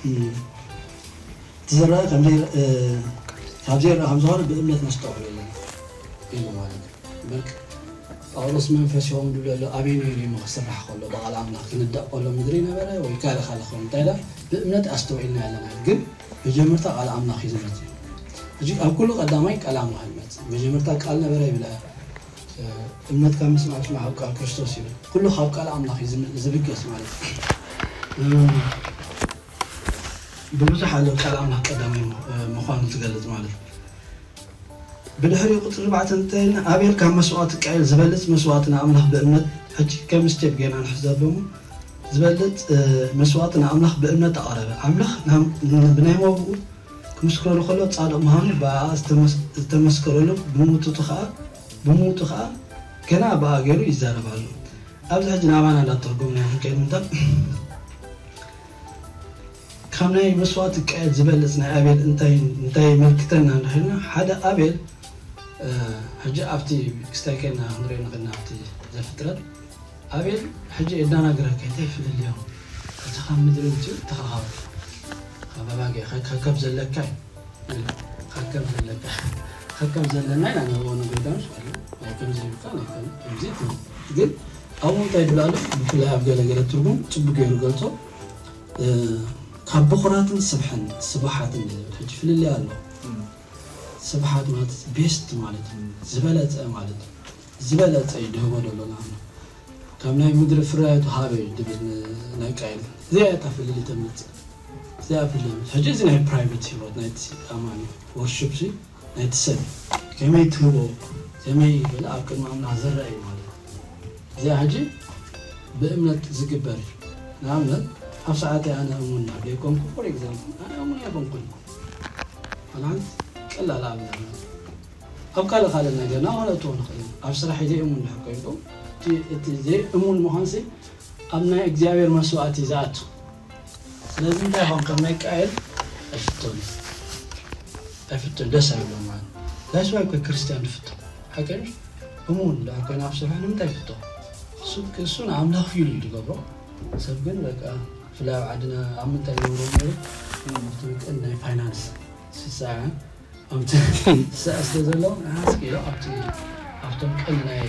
እም፣ እቲ ዝረአ ከም ዘይረ-፣ እ፣ ካብ ዘይረአ ከም ዝኾነ ብእምነት ነስተውዕሎ ኣለና ኢሉ ማለት እዩ። በቃ ጳውሎስ መንፈስ ይኸውን ድብሎ ኣሎ። ኣበይ ነይሩ እዩ ክስራሕ ከሎ ብቓል ኣምላኽ ክንዳእ ከሎ ምድሪ ነበረ ወይ ካልእ ካልእ ክኸውን እንታይ ኢላ ብእምነት ኣስተውዒልና ኣለና። ግን መጀመርታ ቃል ኣምላኽ እዩ ዝመጽእ። ሕጂ ኣብ ኩሉ ቀዳማይ ቃል ኣምላኽ ይመጽእ። መጀመርታ ቃል ነበረ ይብላ። እ፣ እምነት ካብ ምስማዕ ምስማዕ ካብ ቃል ክርስቶስ ይብል። ኩሉ ካብ ቃል ኣምላኽ እዩ ዝም-፣ ዝብገስ ማለት እዩ። እ፣ ብብዙሕ ኣሎ ቃል ኣምላኽ ቀዳማይ ምዃ-፣ እ፣ ምዃኑ ዝገልጽ ማለት እዩ። ብድሕሪኡ ቁጽሪ ኣርባዕተ እንታይ ኢልና? ኣቤል ካብ መስዋእቲ ቃየል ዝበልጽ መስዋእቲ ንኣምላኽ ብእምነት፣ ሕጂ ከም ስቴፕ ጌና ንሕዘብ እሞ፣ ዝበልጽ፣ እ፣ መስዋእቲ ንኣምላኽ ብእምነት ኣቕረበ። ኣምላኽ ናብ፣ ን-፣ ብናይ መብኡ ክምስክረሉ ከሎ ጻድቕ ምዃኑ ብኣኣ ዝተመስ-፣ ዝተመስከረሉ ብምውቱ ኸኣ፣ ብምውቱ ኸኣ ገና ብኣኣ ገይሩ ይዛረብ ኣሎ። ኣብዚ ሕጂ ናባና እንዳተርጎምና ክንከይድ ምንታ ካብ ናይ መስዋእቲ ቃየል ዝበልጽ ናይ ኣቤል እንታይ፣ እንታይ የመልክተና እንድሕልና? ሓደ ኣቤል፣ እ፣ ሕጂ ኣብቲ ክስታይ ከይድና ክንሪኦ ንኽእልና ኣብቲ ዘፍጥረት፣ ኣቤል ሕጂ የደናግረካ፣ እንታይ ፍልልዮም? እቲ ካብ ምድሪ ምጽኡ፣ እቲ ካብ፣ ካብ ኣባጊዕ፣ ከ-፣ ከከብ ዘለካ እዩ። ከከም ዘለካ፣ ከከም ዘለና ኢና ንህቦ ንጎይታ፣ ምስ በለ፣ ናይ ከምዚ ኢልካ፣ ናይ ከም-፣ ከምዚ ትብል። ግን ኣብኡ እንታይ ይብል ኣሎ? ብፍላይ ኣብ ገለ ገለ ትርጉም ጽቡቅ ገይሩ ገልጾ፣ እ፣ ካብ በኹራትን ስብሕን፣ ስቡሓትን ዝብል። ሕጂ ፍልልይ ኣሎ። እም። ስብሓት ማለት ቤስት ማለት እዩ፣ ዝበለጸ ማለት እዩ። ዝበለጸ እዩ ድህቦ ዘሎ ንኣምላኽ። ካብ ናይ ምድሪ ፍርያቱ ሃበ እዩ ድብል ን-፣ ናይ ቃየል። እዚኣ እያ እታ ፍልልይ ተምጽእ። እዚኣ ፍልልይ። ሕጂ እዚ ናይ ፕራይቬት ህይወት ናይቲ ኣማኒ፣ ወርሺፕ ሲ ናይቲ ሰብ። ከመይ ትህቦ፣ ከመይ ይብል ኣብ ቅድሚ ኣምላኽ ዝረአ እዩ ማለት እዩ። እዚኣ ሕጂ ብእምነት ዝግበር እዩ። ንኣብነት፣ ኣብ ሰዓተይ ኣነ እሙን ናብ ዘይኮንኩ፣ ፎር ኤግዛምፕል፣ ኣነ እሙን ኣይኮንኩን። ዋላ ሓንቲ ቀላል ኣብነት። ኣብ ካልእ ካልእ ነገርና ክነእትዎ ንኽእል ኢና። ኣብ ስራሕ ዘይእሙን ድሕር ኮይንኩም፣ እቲ፣ እቲ ዘይእሙን ምዃንሲ ኣብ ናይ እግዚኣብሔር መስዋእቲ ዝኣቱ። ስለዚ እንታይ ይኸውን? ከም ናይ ቃየል ኣይፍቶን እዩ። ኣይፍቶን፣ ደስ ኣይብሎን ማለት። That's why እኮ ክርስትያን ዝፍቶ። ሓቂ ድዩ? እሙን ድሕር ኮይና ኣብ ስራሕ ንምንታይ ይፍቶ? እሱ፣ እሱ ንኣምላኽ ኢሉ እዩ ዝገብሮ። ሰብ ግን በቃ፣ ብፍላይ ኣብ ዓድና ኣብ ምንታይ ንገብሮ ነይሩ? እቲ ቀንዲ ናይ ፋይናንስ ስሳ ኣብቲ ዝስዕስ ዘሎ ንሓስኪ ኢሎ ኣብቲ፣ ኣብቶም ቀንዲ ናይ፣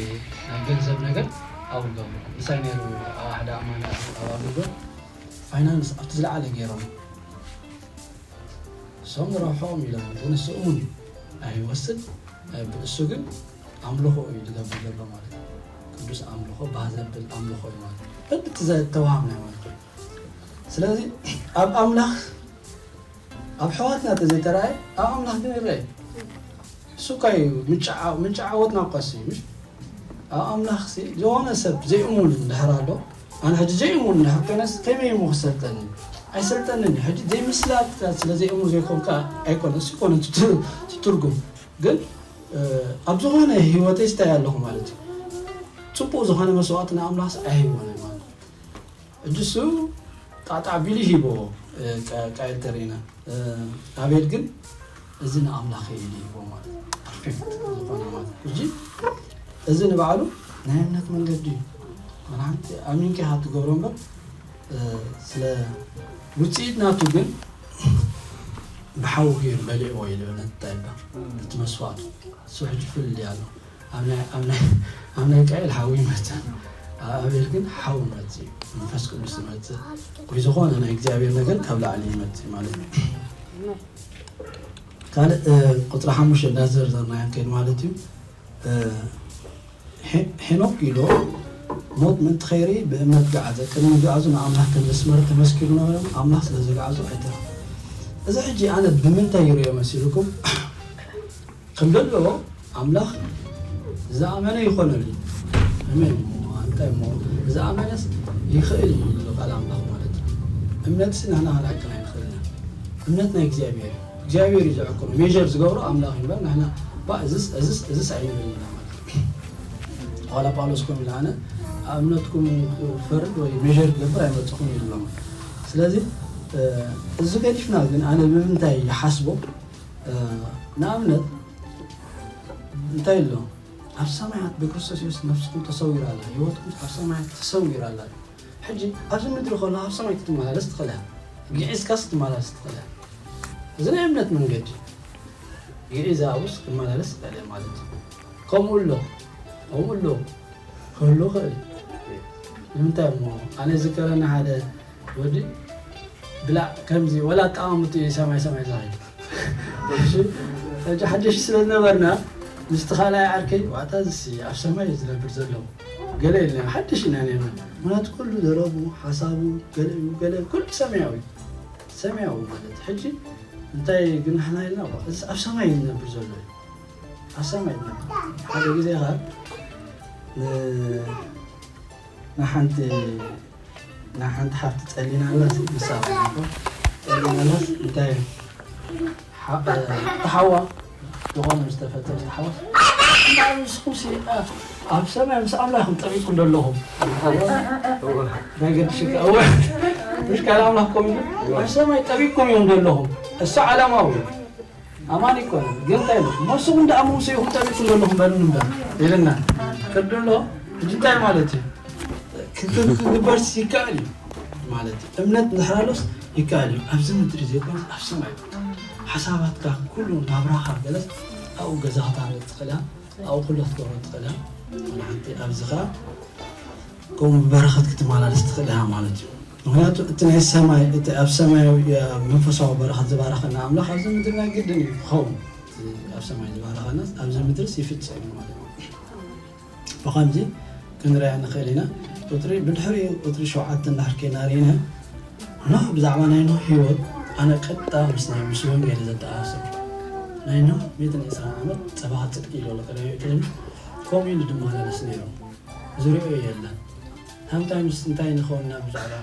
ናይ ገንዘብ ነገር ኣብኡ ገቡ። ምሳይ ነይሩ ኣብ ሓደ ኣማና ኣብ ኣገልግሎት ፋይናንስ ኣብቲ ዝለዓለ ገይሮም። እሶም ንረብሖም ኢሎም፣ ግን እሱ እሙን እዩ። ኣይወስድ፣ ኣይብል። እሱ ግን ኣምልኾ እዩ ዝገብር ዘሎ ማለት እዩ። ቅዱስ ኣምልኾ፣ ባህ ዘብል ኣምልኾ እዩ ማለት እዩ። በብቲ ዘተዋህብናዮ ማለት እዩ። ስለዚ ኣብ ኣምላኽ ኣብ ኣሕዋትና ተዘይተራእየ ኣብ ኣምላኽ ግን ይረአ። እሱ እኳ እዩ ምንጪ ዓ-፣ ምንጪ ዓወትና እኳ እሱ እዩ፣ ምሽ? ኣብ ኣምላኽ ሲ ዝኾነ ሰብ ዘይእሙን እንድሕር ኣሎ፣ ኣነ ሕጂ ዘይእሙን እንድሕር ኮይነስ ከመይ እሞ ክሰልጠኒ? ኣይሰልጠንን እዩ። ሕጂ ዘይምስላጥ ስለ ዘይእሙን ዘይኮንካ ኣይኮነ፣ እሱ ይኮነ እቲ ትር-፣ እቲ ትርጉም። ግን፣ እ፣ ኣብ ዝኾነ ህይወተይ ስታይ ኣለኹ ማለት እዩ። ጽቡቕ ዝኾነ መስዋዕቲ ንኣምላኽስ ኣይህቦን እየ ማለት እዩ። ሕጂ እሱ ጣዕጣዕ ቢሉ ሂቦ፣ እ፣ ቃ-፣ ቃየል ተሪእና። እ፣ ኣቤል ግን እዚ ንኣምላኽ ኢሉ ሂቦ ማለት እዩ። ፐርፌክት ዝኾነ ማለት እዩ። ሕጂ እዚ ንባዕሉ ናይ እምነት መንገዲ እዩ። ዋላ ሓንቲ ኣሚንካ ኢኻ ትገብሮ እምበር፣ እ፣ ስለ ውጽኢት ናቱ ግን ብሓዊ ገይሩ በሊዕዎ ኢሉ ነቲ እንታይ እባ፣ እቲ መስዋእቱ። እሱ ሕጂ ፍልልይ ኣሎ። ኣብ ናይ፣ ኣብ ናይ፣ ኣብ ናይ ቃየል ሓዊ ይመጽእ፣ ኣብ ኣቤል ግን ሓዊ ይመጽእ እዩ። መንፈስ ቅዱስ ይመጽእ ወይ ዝኾነ ናይ እግዚኣብሔር ነገር ካብ ላዕሊ ይመጽእ ማለት እዩ። ካልእ ቁፅሪ ሓሙሽተ እንዳዘርዘርና ክንከይድ ማለት እዩ። ሄኖክ ኢሉ ሞት ምእንቲ ኸይሪ ብእምነት ገዓዘ፣ ቅድሚ ምግዓዙ ንኣምላኽ ከም ዘስመረ ተመስኪሩ ነበረ፣ ኣምላኽ ስለ ዘግዓዞ ኣይተረፈን። እዚ ሕጂ ኣነ ብምንታይ ይርእዮ መሲልኩም? ከም ዘለዎ ኣምላኽ ዝኣመነ ይኾነሉ። ኣሜን። እንታይ እሞ ዝኣመነስ ይኽእል እዩ ዝብል ቃል ኣምላኽ ማለት እዩ። እምነትሲ ንሕና ክንዕቅን ኣይንኽእልን። እምነት ናይ እግዚኣብሔር እዩ። እግዚኣብሔር እዩ ዝዕቅኖ። ሜር ዝገብሮ ኣምላኽ እዩ እምበር ንሕና ባ እዝስ እዝስ እዝስ ኣይንብል ኢና ማለት እዩ። ዋላ ጳውሎስ ከም ኢሉ ኣነ ኣብ እምነትኩም ክፈርድ ወይ ሜር ክገብር ኣይመፅኹም ይብሎም። ስለዚ እዚ ገዲፍና ግን ኣነ ብምንታይ ይሓስቦ ንኣብነት እንታይ ኣሎ ኣብ ሰማያት ብክርስቶስ የሱስ ነፍስኩም ተሰዊራ ኣላ፣ ህይወትኩም ኣብ ሰማያት ተሰዊራ ኣላ። ሕጂ ኣብዚ ምድሪ ከሎ ኣብ ሰማይ ክትመላለስ ትኽእል እያ፣ ግዒዝካስ ክትመላለስ ትኽእል እያ። እዚ ናይ እምነት መንገዲ ግዒዛ ኣብኡስ ክመላለስ ትኽእል እያ ማለት እዩ። ከምኡ ኣሎ ከምኡ ኣሎ ክህሉ ይኽእል። ንምንታይ እሞ ኣነ ዝከረኒ ሓደ ወዲ ብላዕ ከምዚ ወላ ኣጠማምትኡ እዩ ሰማይ ሰማይ ዝኸይድ። እሺ፣ ሕጂ ሓደሽቲ ስለ ዝነበርና ምስቲ ካልኣይ ዓርከይ ዋታ ዝሲ ኣብ ሰማይ እዩ ዝነብር ዘሎ ገለ የለን ሓድሽ ኢና ነርና። ምክንያቱ ኩሉ ዘረቡ ሓሳቡ ገለ እዩ ገለ ኩሉ ሰማያዊ ሰማያዊ ማለት ሕጂ እንታይ ግን ንሕና ኢልና እዚስ ኣብ ሰማይ እዩ ዝነብር ዘሎ እዩ ኣብ ሰማይ እዩ ዝነብር ሓደ ግዜ ኸ ንሓንቲ ንሓንቲ ሓፍቲ ጸሊናላስ ምሳሌ ጸሊናላስ እንታይ ተሓዋ ዝኾነ ዝተፈጠረ ሓዋስ እንታይ ምስኩም ሲሊጣ ኣብ ሰማይ ምስ ኣምላኽም ጠቢቅኩም ዘለኹም ናይ ገድሽካ እወ ምሽ ካል ኣምላኽ ኮም ኣብ ሰማይ ጠቢቅኩም እዮም ዘለኹም እሱ ዓላማዊ ኣማን ይኮነ ግን እንታይ ነው ሞስኹም ደኣ መውሰ ይኹም ጠቢቅኩም ዘለኹም በሉን እምበር ይልና ቅድሎ ሕጂ እንታይ ማለት እዩ ክግበርስ ይከኣል እዩ ማለት እዩ። እምነት እንድሕር ኣሎስ ይከኣል እዩ። ኣብዚ ምድሪ ዘይኮነስ ኣብ ሰማይ ሓሳባትካ ኩሉ ናብራኻ ገለስ ኣብኡ ገዛ ክታረቅ ትኽእል እያ፣ ኣብኡ ኩሉ ክትገብሮ ትኽእል እያ። ዋላ ሓንቲ ኣብዚ ኸዓ ከምኡ ብበረኸት ክትመላለስ ትኽእል እያ ማለት እዩ። ምክንያቱ እቲ ናይ ሰማይ እቲ ኣብ ሰማያዊ መንፈሳዊ በረኸት ዝባረኸና ኣምላኽ ኣብዚ ምድሪ ናይ ግድን እዩ ክኸውን። ኣብ ሰማይ ዝባረኸናስ ኣብዚ ምድርስ ይፍጸም እዩ ማለት እዩ። ብኸምዚ ክንሪኣ ንኽእል ኢና። ቁፅሪ ብድሕሪኡ ቁፅሪ ሸውዓተ እንዳሕር ከይና ርኢና ኖህ ብዛዕባ ናይ ኖህ ህይወት ኣነ ቀጥታ ምስ ናይ ምስ ወንጌል ዘተኣሳስር ናይ ኖህ ሚእትን ዕስራን ዓመት ፀባኻ ፅድቂ ኢሉ ኣሎ ቀዳማይ ፊልም ከምኡ ኢሉ ድመላለስ ነይሩ ዝሪኦ የለን ሃምታይምስ እንታይ ንኸውንና ብዛዕባ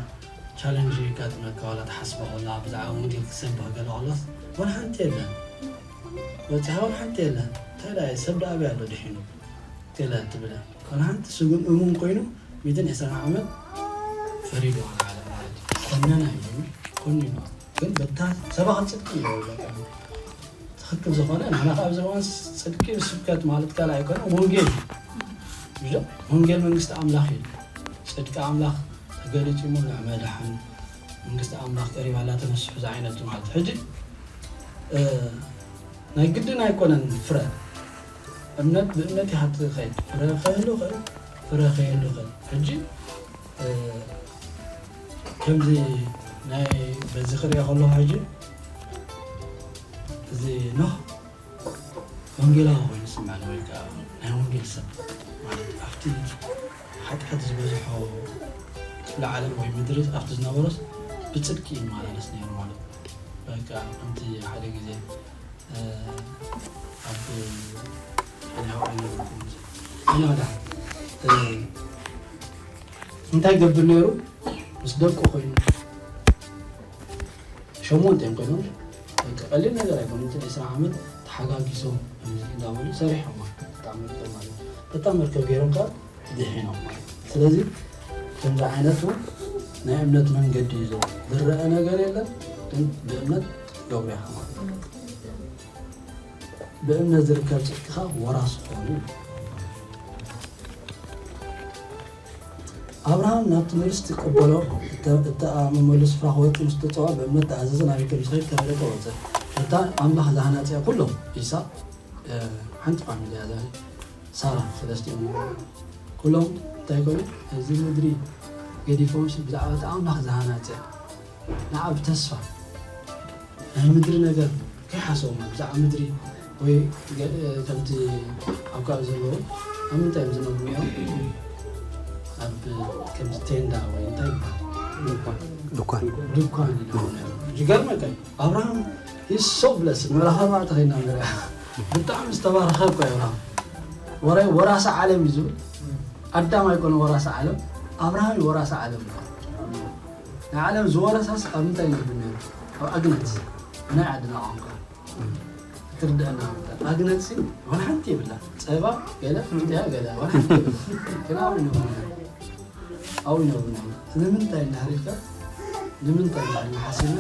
ቻለንጅ የጋጥመካ ዋላ ትሓስባ ከላ ብዛዕባ ወንጌል ክሰብኽ ገለ ከላስ ወላ ሓንቲ የለን በፂሓ ወላ ሓንቲ የለን እንታይ ዳ ሰብ ዳ ኣበይ ኣሎ ድሒኑ ገለ ትብለ ካልሓንቲ ስጉም እሙን ኮይኑ ሚእትን ዕስራን ዓመት ፈሪዱ ንዓለም ማለት እዩ። ኮነና እዩ ኮይኑ ኮኒኑ ግን በታ ሰባኺ ፅድቂ እዩ በቃ ትኽክል ዝኾነ ንሕና ካብ ዘዋን ፅድቂ ስብከት ማለት ካልእ ኣይኮነ ወንጌል እዩ። ወንጌል መንግስቲ ኣምላኽ እዩ። ፅድቂ ኣምላኽ ተገሊፂ እሞ ንዕመ ድሓን መንግስቲ ኣምላኽ ቀሪባ ኣላ ተነስሑ ዝዓይነቱ ማለት ሕጂ ናይ ግድን ኣይኮነን ፍረ እምነት ብእምነት ይሃት ኸይድ ፍረ ከህሉ ኸይድ ፍረ ከየሉ ኸይድ ሕጂ ከምዚ ናይ በዚ ክሪኦ ከለኹ ሕጂ እዚ ኖህ ወንጌላዊ ኮይኑ ስምዐኒ ወይ ከዓ ናይ ወንጌል ሰብ ማለት ኣብቲ ሓጢኣት ዝበዝሖ ክፍለ ዓለም ወይ ምድሪ ኣብቲ ዝነበሮስ ብፅድቂ ይመላለስ ነይሩ ማለት በቃ ከምቲ ሓደ ግዜ ኣብ ናዳ እንታይ ገብር ነይሩ ምስ ደቁ ኮይኑ ሸሞንተ እዮም ኮይኖም ቀሊል ነገር ኣይኮኑ እቲ ዕስራ ዓመት ተሓጋጊሶም እንዳበሉ ሰሪሖም ተጣመርቶ ማለት ተጣመርከ ገይሮም ከዓ ድሒኖም ማለት ስለዚ ከምዚ ዓይነት እውን ናይ እምነት መንገዲ እዩ ዝረአ ነገር የለን ግን ብእምነት ገብሩ ኢኻ ማለት ብእምነት ዝርከብ ፅድቅኻ ወራስ ክኾኑ እዩ ኣብርሃም ናብቲ ንርስቲ ቅበሎ እተኣመመሉ ስፍራ ክወጽእ ምስ ተጸውዐ ብእምነት ተኣዘዘ ናበይ ከም ዝኸይድ ከፍለጠ ወጸ። እታ ኣምላኽ ዝሃናጽያ ኩሎም ይስሐቅ ሓንቲ ፋሚሊ እያ እዛ ሳራ ሰለስቲኦም ኩሎም እንታይ ኮይኑ እዚ ምድሪ ገዲፎምሲ ብዛዕባ እቲ ኣምላኽ ዝሃናጽያ ንዓ ብተስፋ ናይ ምድሪ ነገር ይሓሰቡ ብዛዕባ ምድሪ ወይ ገ- ከምቲ ኣብ ካልእ ዘለዉ ኣብ ምንታይ እዮም ዝነብሩ እዮም? ኣብ ከምዚ ቴንዳ ወይ እንታይ ይበሃል? ድኳን ድኳን ይነብሩ ነይሮም። ይገርመካ እዩ። ኣብርሃም ይሶ ብለስ መራኸባ ተኸይና ንሪኣ ብጣዕሚ ዝተባረኸ እኮ እዩ ኣብርሃም። ወራይ ወራሲ ዓለም እዩ ዝብል ኣዳም ኣይኮነ ወራሲ ዓለም ኣብርሃም እዩ ወራሲ ዓለም። ንዓለም ዝወረሳስ ኣብ ምንታይ ነብር ነይሩ? ኣብ ኣግነት ናይ ዓድና ቋንቋ ትርድአና ኣግነት ሲ ዋላ ሓንቲ የብላ። ፀባ ገለ ፍጥያ ገለ ዋላ ሓንቲ የብላ። ግን ኣብኡ ይነብሩ ነይሩ። ኣብኡ ይነብሩ ነይሩ። ንምንታይ እንዳህሪልካ ንምንታይ እንዳህሪልና ሓሲብና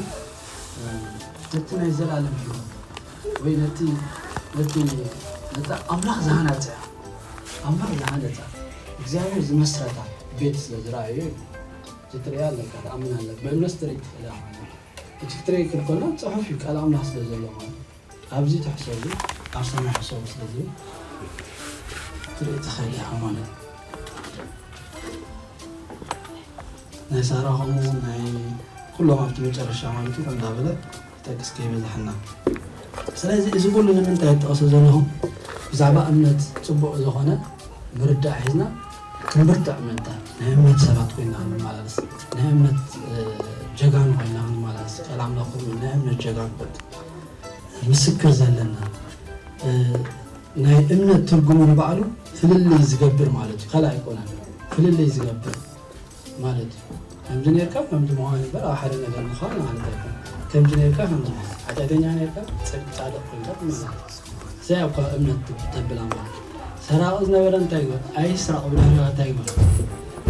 ነቲ ናይ ዘላለም ህይወት ወይ ነቲ ነቲ ነቲ ኣምላኽ ዝሃነፀ ኣምላኽ ዝሃነፃ እግዚኣብሔር ዝመስረታ ቤት ስለ ዝረኣዩ እዩ። እዚ ትሪኣ ኣለካ ትኣምን ኣለካ ብእምነት ትርኢ ትኽእል ኢኻ ማለት እዩ። እቲ ክትርኢ ክልኮና ፅሑፍ እዩ ቃል ኣምላኽ ስለ ዘሎ ማለት እዩ። ኣብዚ ትሕሰቡ ኣብ ሰማይ ሕሰቡ ስለ ዝብል ትርኢ ትኽእል ኢኻ ማለት እዩ። ናይ ሳራ ከምኡ ናይ ኩሎም ኣብቲ መጨረሻ ማለት እዩ እንዳበለ ጠቅስ ከይበዛሕና። ስለዚ እዚ ኩሉ ንምንታይ ይጠቕሶ ዘለኹ ብዛዕባ እምነት ፅቡቕ ዝኾነ ምርዳእ ሒዝና ክንብርትዕ ምእንታ ናይ እምነት ሰባት ኮይና ክንመላለስ ናይ እምነት ጀጋኑ ኮይና ክንመላለስ ቃል ኣምላኽ ናይ እምነት ጀጋኑ ምስክር ዘለና ናይ እምነት ትርጉሙ ንባዕሉ ፍልልይ ዝገብር ማለት እዩ። ካልእ ኣይኮነን። ፍልልይ ዝገብር ማለት እዩ። ከምዚ ነርካ ከምዚ ምዃን እምበር ኣብ ሓደ ነገር ምዃን ማለት ኣይኮነ። ከምዚ ነርካ ከምዚ ምዃን ሓጢኣተኛ ነርካ ጻድቕ ኮይንካ ትመላለስ። እዚኣ እኳ እምነት ተብላ ማለት እዩ። ሰራቒ ዝነበረ እንታይ ይበል? ኣይስራቕ ብድሕሪኻ እንታይ ይበል?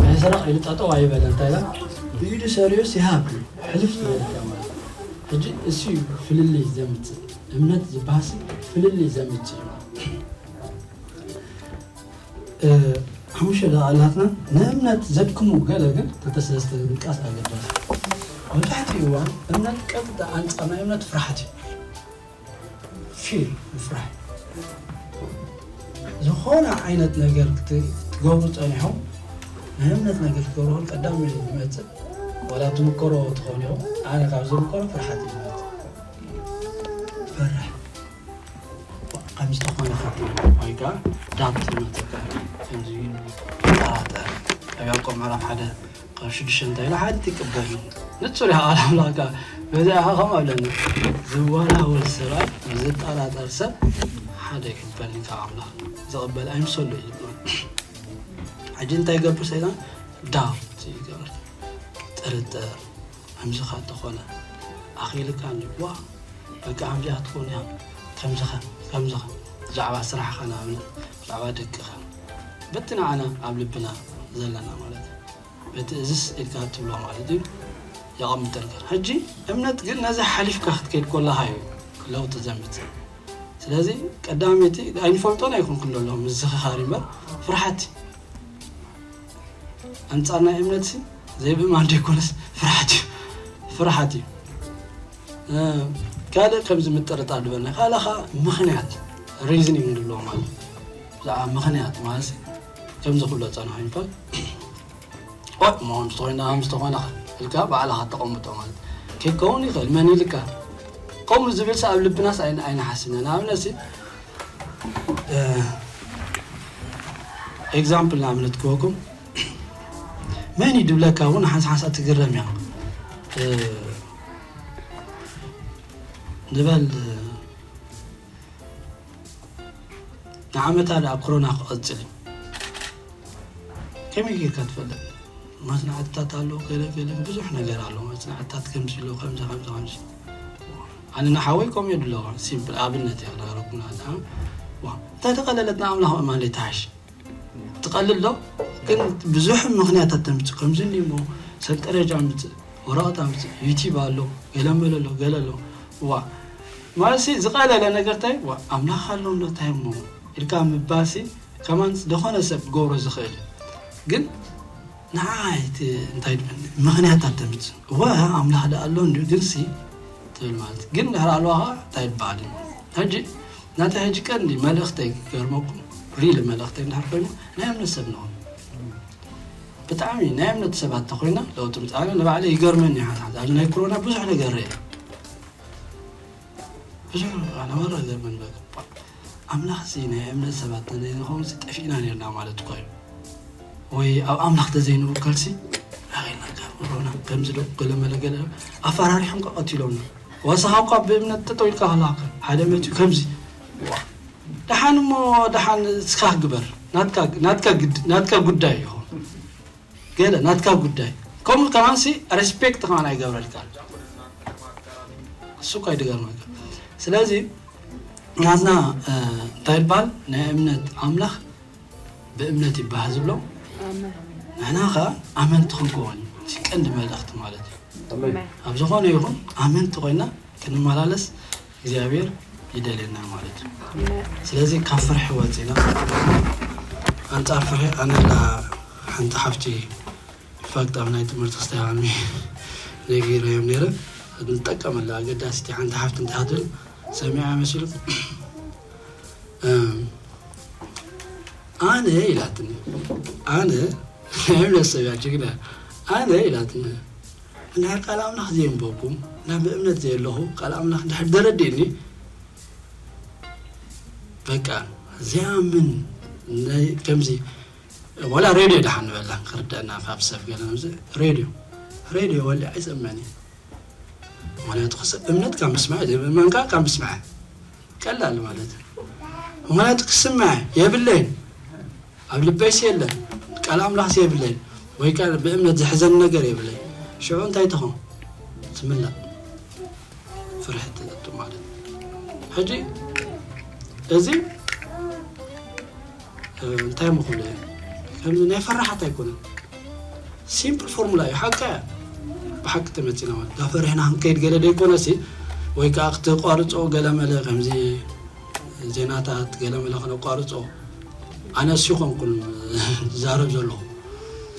ኣይስራቕ ኢሉ ጠጠው ኣይበለ እንታይ ኢላ ብኢዱ ሰሪዑስ ይሃብ ሕልፍ ዝበለካ ማለት እዩ። ሕጂ እሱ እዩ ፍልልይ ዘምፅእ እምነት ዝበሃሲ ፍልልይ ዘምፅእ እዩ። ሓሙሽተ ደቓላትና ንእምነት ዘድክሙ ገለ ግን ክልተ ሰለስተ ምጥቃስ ኣገዳሲ። መብዛሕትኡ እዋን እምነት ቀጥታ ኣንፃር ናይ እምነት ፍርሓት እዩ። ፊር ምፍራሕ ዝኾነ ዓይነት ነገር ክትገብሩ ፀኒሖም ናይ እምነት ነገር ክትገብሩ ከሎ ቀዳሚ ዝመፅእ ዋላ ትምከሮ ትኾኑ ኢኹም። ኣነ ካብ ዝምከሮ ፍርሓት እዩ ዝመፅእ። ፈርሕ ከምዝተኾነ ፈትኑ ወይ ከዓ ዳብት መተካ ከምዚ ጠራጠር ኣብ ያዕቆብ ምዕራፍ ሓደ ካብ ሽዱሽተ እንታይ ኢሉ ሓደ ትቅበል እዩ ንፁር ኢኻ ቃል ኣምላኽ ከዓ በዚ ኢኻ ከምኡ ኣለኒ ዝወላወል ስራ ዝጠራጠር ሰብ ሓደ ይቅበል ካብ ኣምላኽ ዝቅበል ኣይምሰሉ እዩ ዝበል ሕጂ እንታይ ይገብር ሰይጣን ዳብት ይገብር ጥርጥር ከምዚ ካ እንተኾነ ኣኺልካ ዋ በቃ ከምዚኣ ትኾን እያ ከምዚኸ ከምዚኸ ብዛዕባ ስራሕኻ ንኣብነት ብዛዕባ ደቅኻ በቲ ንዓና ኣብ ልብና ዘለና ማለት እዩ በቲ እዝስ ኢልካ ትብሎ ማለት እዩ የቐምጠልካ ሕጂ እምነት ግን ነዚ ሓሊፍካ ክትከይድ ኮለኻ እዩ ለውጢ ዘምፅእ ስለዚ ቀዳመይቲ ኣይንፈልጦን ኣይኮንኩን ዘሎ ምዝኽኻር እምበር ፍርሓት ኣንፃር ናይ እምነት ሲ ዘይብእማን ዘይኮነስ ፍርሓት እዩ ፍርሓት እዩ ካልእ ከምዚ ምጥርጣር ዝበልና ካልእ ከዓ ምክንያት ሪዝኒንግ ንብሎ ማለት ብዛዕባ ምክንያት ማለት ከምዚ ክብሎ ፀንሖ ይባል እሞ ምስተኮይና ምስተኮይና ኢልካ ባዕልካ ተቀምጦ ማለት ከይከውን ይኽእል መን ኢልካ ከምኡ ዝብል ኣብ ልብናስ ኣይንሓስብና ንኣብነት ኤግዛምፕል ንኣብነት ክወኩም መን እዩ ድብለካ እውን ሓንሳ ሓንሳ ትግረም እያ ንበል ንዓመታ ደኣ ኮሮና ክቐጽል እዩ ከመይ ጌርካ ትፈልጥ መጽናዕትታት ኣሎ ገለ ገለ ብዙሕ ነገር ኣሎ መጽናዕትታት ከምዚ ኣሎ ከምዚ ከምዚ ከምዚ ኣነ ንሓወይ ከምኡ የድለዋ ሲምፕል ኣብነት እያ ክነገረኩም ንኣድሓ እንታይ ተቐለለት ንኣምላኽ ምእማን ዘይተሓሽ ትቐልል ዶ ግን ብዙሕ ምኽንያታት ተምፅእ ከምዚ እሞ ሰንጠረጃ ምፅእ ወረቐት ኣምፅእ ዩቲብ ኣሎ ገለመለ ኣሎ ገለ ኣሎ ዋ ማለትሲ ዝቐለለ ነገር እንታይ ዋ ኣምላኽ ኣሎ እንዶ እንታይ እሞ ኢልካ ምባልሲ ከማን ዝኾነ ሰብ ክገብሮ ዝኽእል እዩ ግን ንዓይ እቲ እንታይ ድበኒ ምኽንያታት ተምፅእ እወ ኣምላኽ ዳ ኣሎ እንዲ ግንሲ ትብል ማለት ግን ድሕር ኣለዋ ከዓ እንታይ ይበሃል እዩ ሕጂ ናተይ ሕጂ ቀንዲ መልእኽተይ ክገርመኩም ሪሊ መልእኽተይ እንድሕር ኮይኑ ናይ እምነት ሰብ ንኹን ብጣዕሚ ናይ እምነት ሰባት ተኮይና ለውጢ ምፃ ኣነ ንባዕለ ይገርመኒ ሓንሓንቲ ኣብዚ ናይ ኮሮና ብዙሕ ነገር ርአ ብዙሕ ኣነባራ ዘመን በቃ ኣምላኽ ሲ ናይ እምነት ሰባት ተዘይንኸውን ሲ ጠፊእና ነርና ማለት እኮ እዩ። ወይ ኣብ ኣምላኽ ተዘይንውከል ሲ ኣኸይና ካብ ሮና ከምዚ ዶ ገለ መለ ገለ ኣፈራሪሖም ከቐትሎምና። ወሳኻ እኳ ብእምነት ጠጠው ኢልካ ከላኸ ሓደ መት እዩ ከምዚ። ደሓን እሞ ደሓን እስካ ግበር ናትካ ጉዳይ ይኹን ገለ ናትካ ጉዳይ። ከምኡ ከማን ሲ ሬስፔክት ከማን ኣይገብረልካ። እሱ እኳ ይድገርመካ። ስለዚ ናትና እንታይ ይባሃል ናይ እምነት ኣምላኽ ብእምነት ይባሃል ዝብሎ። ንሕና ከ ኣመንቲ ክንከውን ቀንዲ መልእኽቲ ማለት እዩ። ኣብ ዝኾነ ይኹን ኣመንቲ ኮይና ክንመላለስ እግዚኣብሔር ይደልየና ማለት እዩ። ስለዚ ካብ ፍርሒ ወፂና ኣንፃር ፍርሒ ኣነላ ሓንቲ ሓፍቲ ፋክት ኣብ ናይ ትምህርቲ ክስተሃሚ ነጊረዮም ነይረ። ንጠቀመላ ኣገዳሲቲ ሓንቲ ሓፍቲ እንታይ ትብል ሰሚዓ መሲሉ ኣነ ኢላትኒ ኣነ ናይ እምነት ሰብ እያ ጅግና ኣነ ኢላትኒ። እንድሕር ቃል ኣምላኽ ዘየንበብኩ እና ብእምነት ዘየለኹ ቃል ኣምላኽ እንድሕር ደረዲእኒ በቃ ዘይኣምን ከምዚ ዋላ ሬድዮ ደሓን ንበላ ክርደአና ካብ ሰብ ገለ ከምዚ ሬድዮ ሬድዮ ወሊዐ ኣይሰምዕን እየ። ምክንያቱ ክስ እምነት ካብ ምስማዕ እዩ ዘይምእመን ከዓ ካብ ምስማዕ ቀላል ማለት እዩ። ምክንያቱ ክስማዕ የብለይን ኣብ ልበይስ የለን ቃል ኣምላኽስ የብለይን ወይ ከዓ ብእምነት ዝሕዘን ነገር የብለይ ሽዑ እንታይ ትኾን ትምላእ ፍርሒ ትእቱ ማለት እዩ። ሕጂ እዚ እንታይ ምኽብሎ እየ ከምዚ ናይ ፈራሓት ኣይኮነን። ሲምፕል ፎርሙላ እዩ ሓቂ እያ። ብሓቂ ተመፂና ማለት ዳፈርሕና ክንከይድ ገለ ደይኮነ ሲ ወይ ከዓ ክተቋርፆ ገለመለ ከምዚ ዜናታት ገለመለ ክነቋርፆ ኣነ ሲ ኮንኩን ዝዛረብ ዘለኹ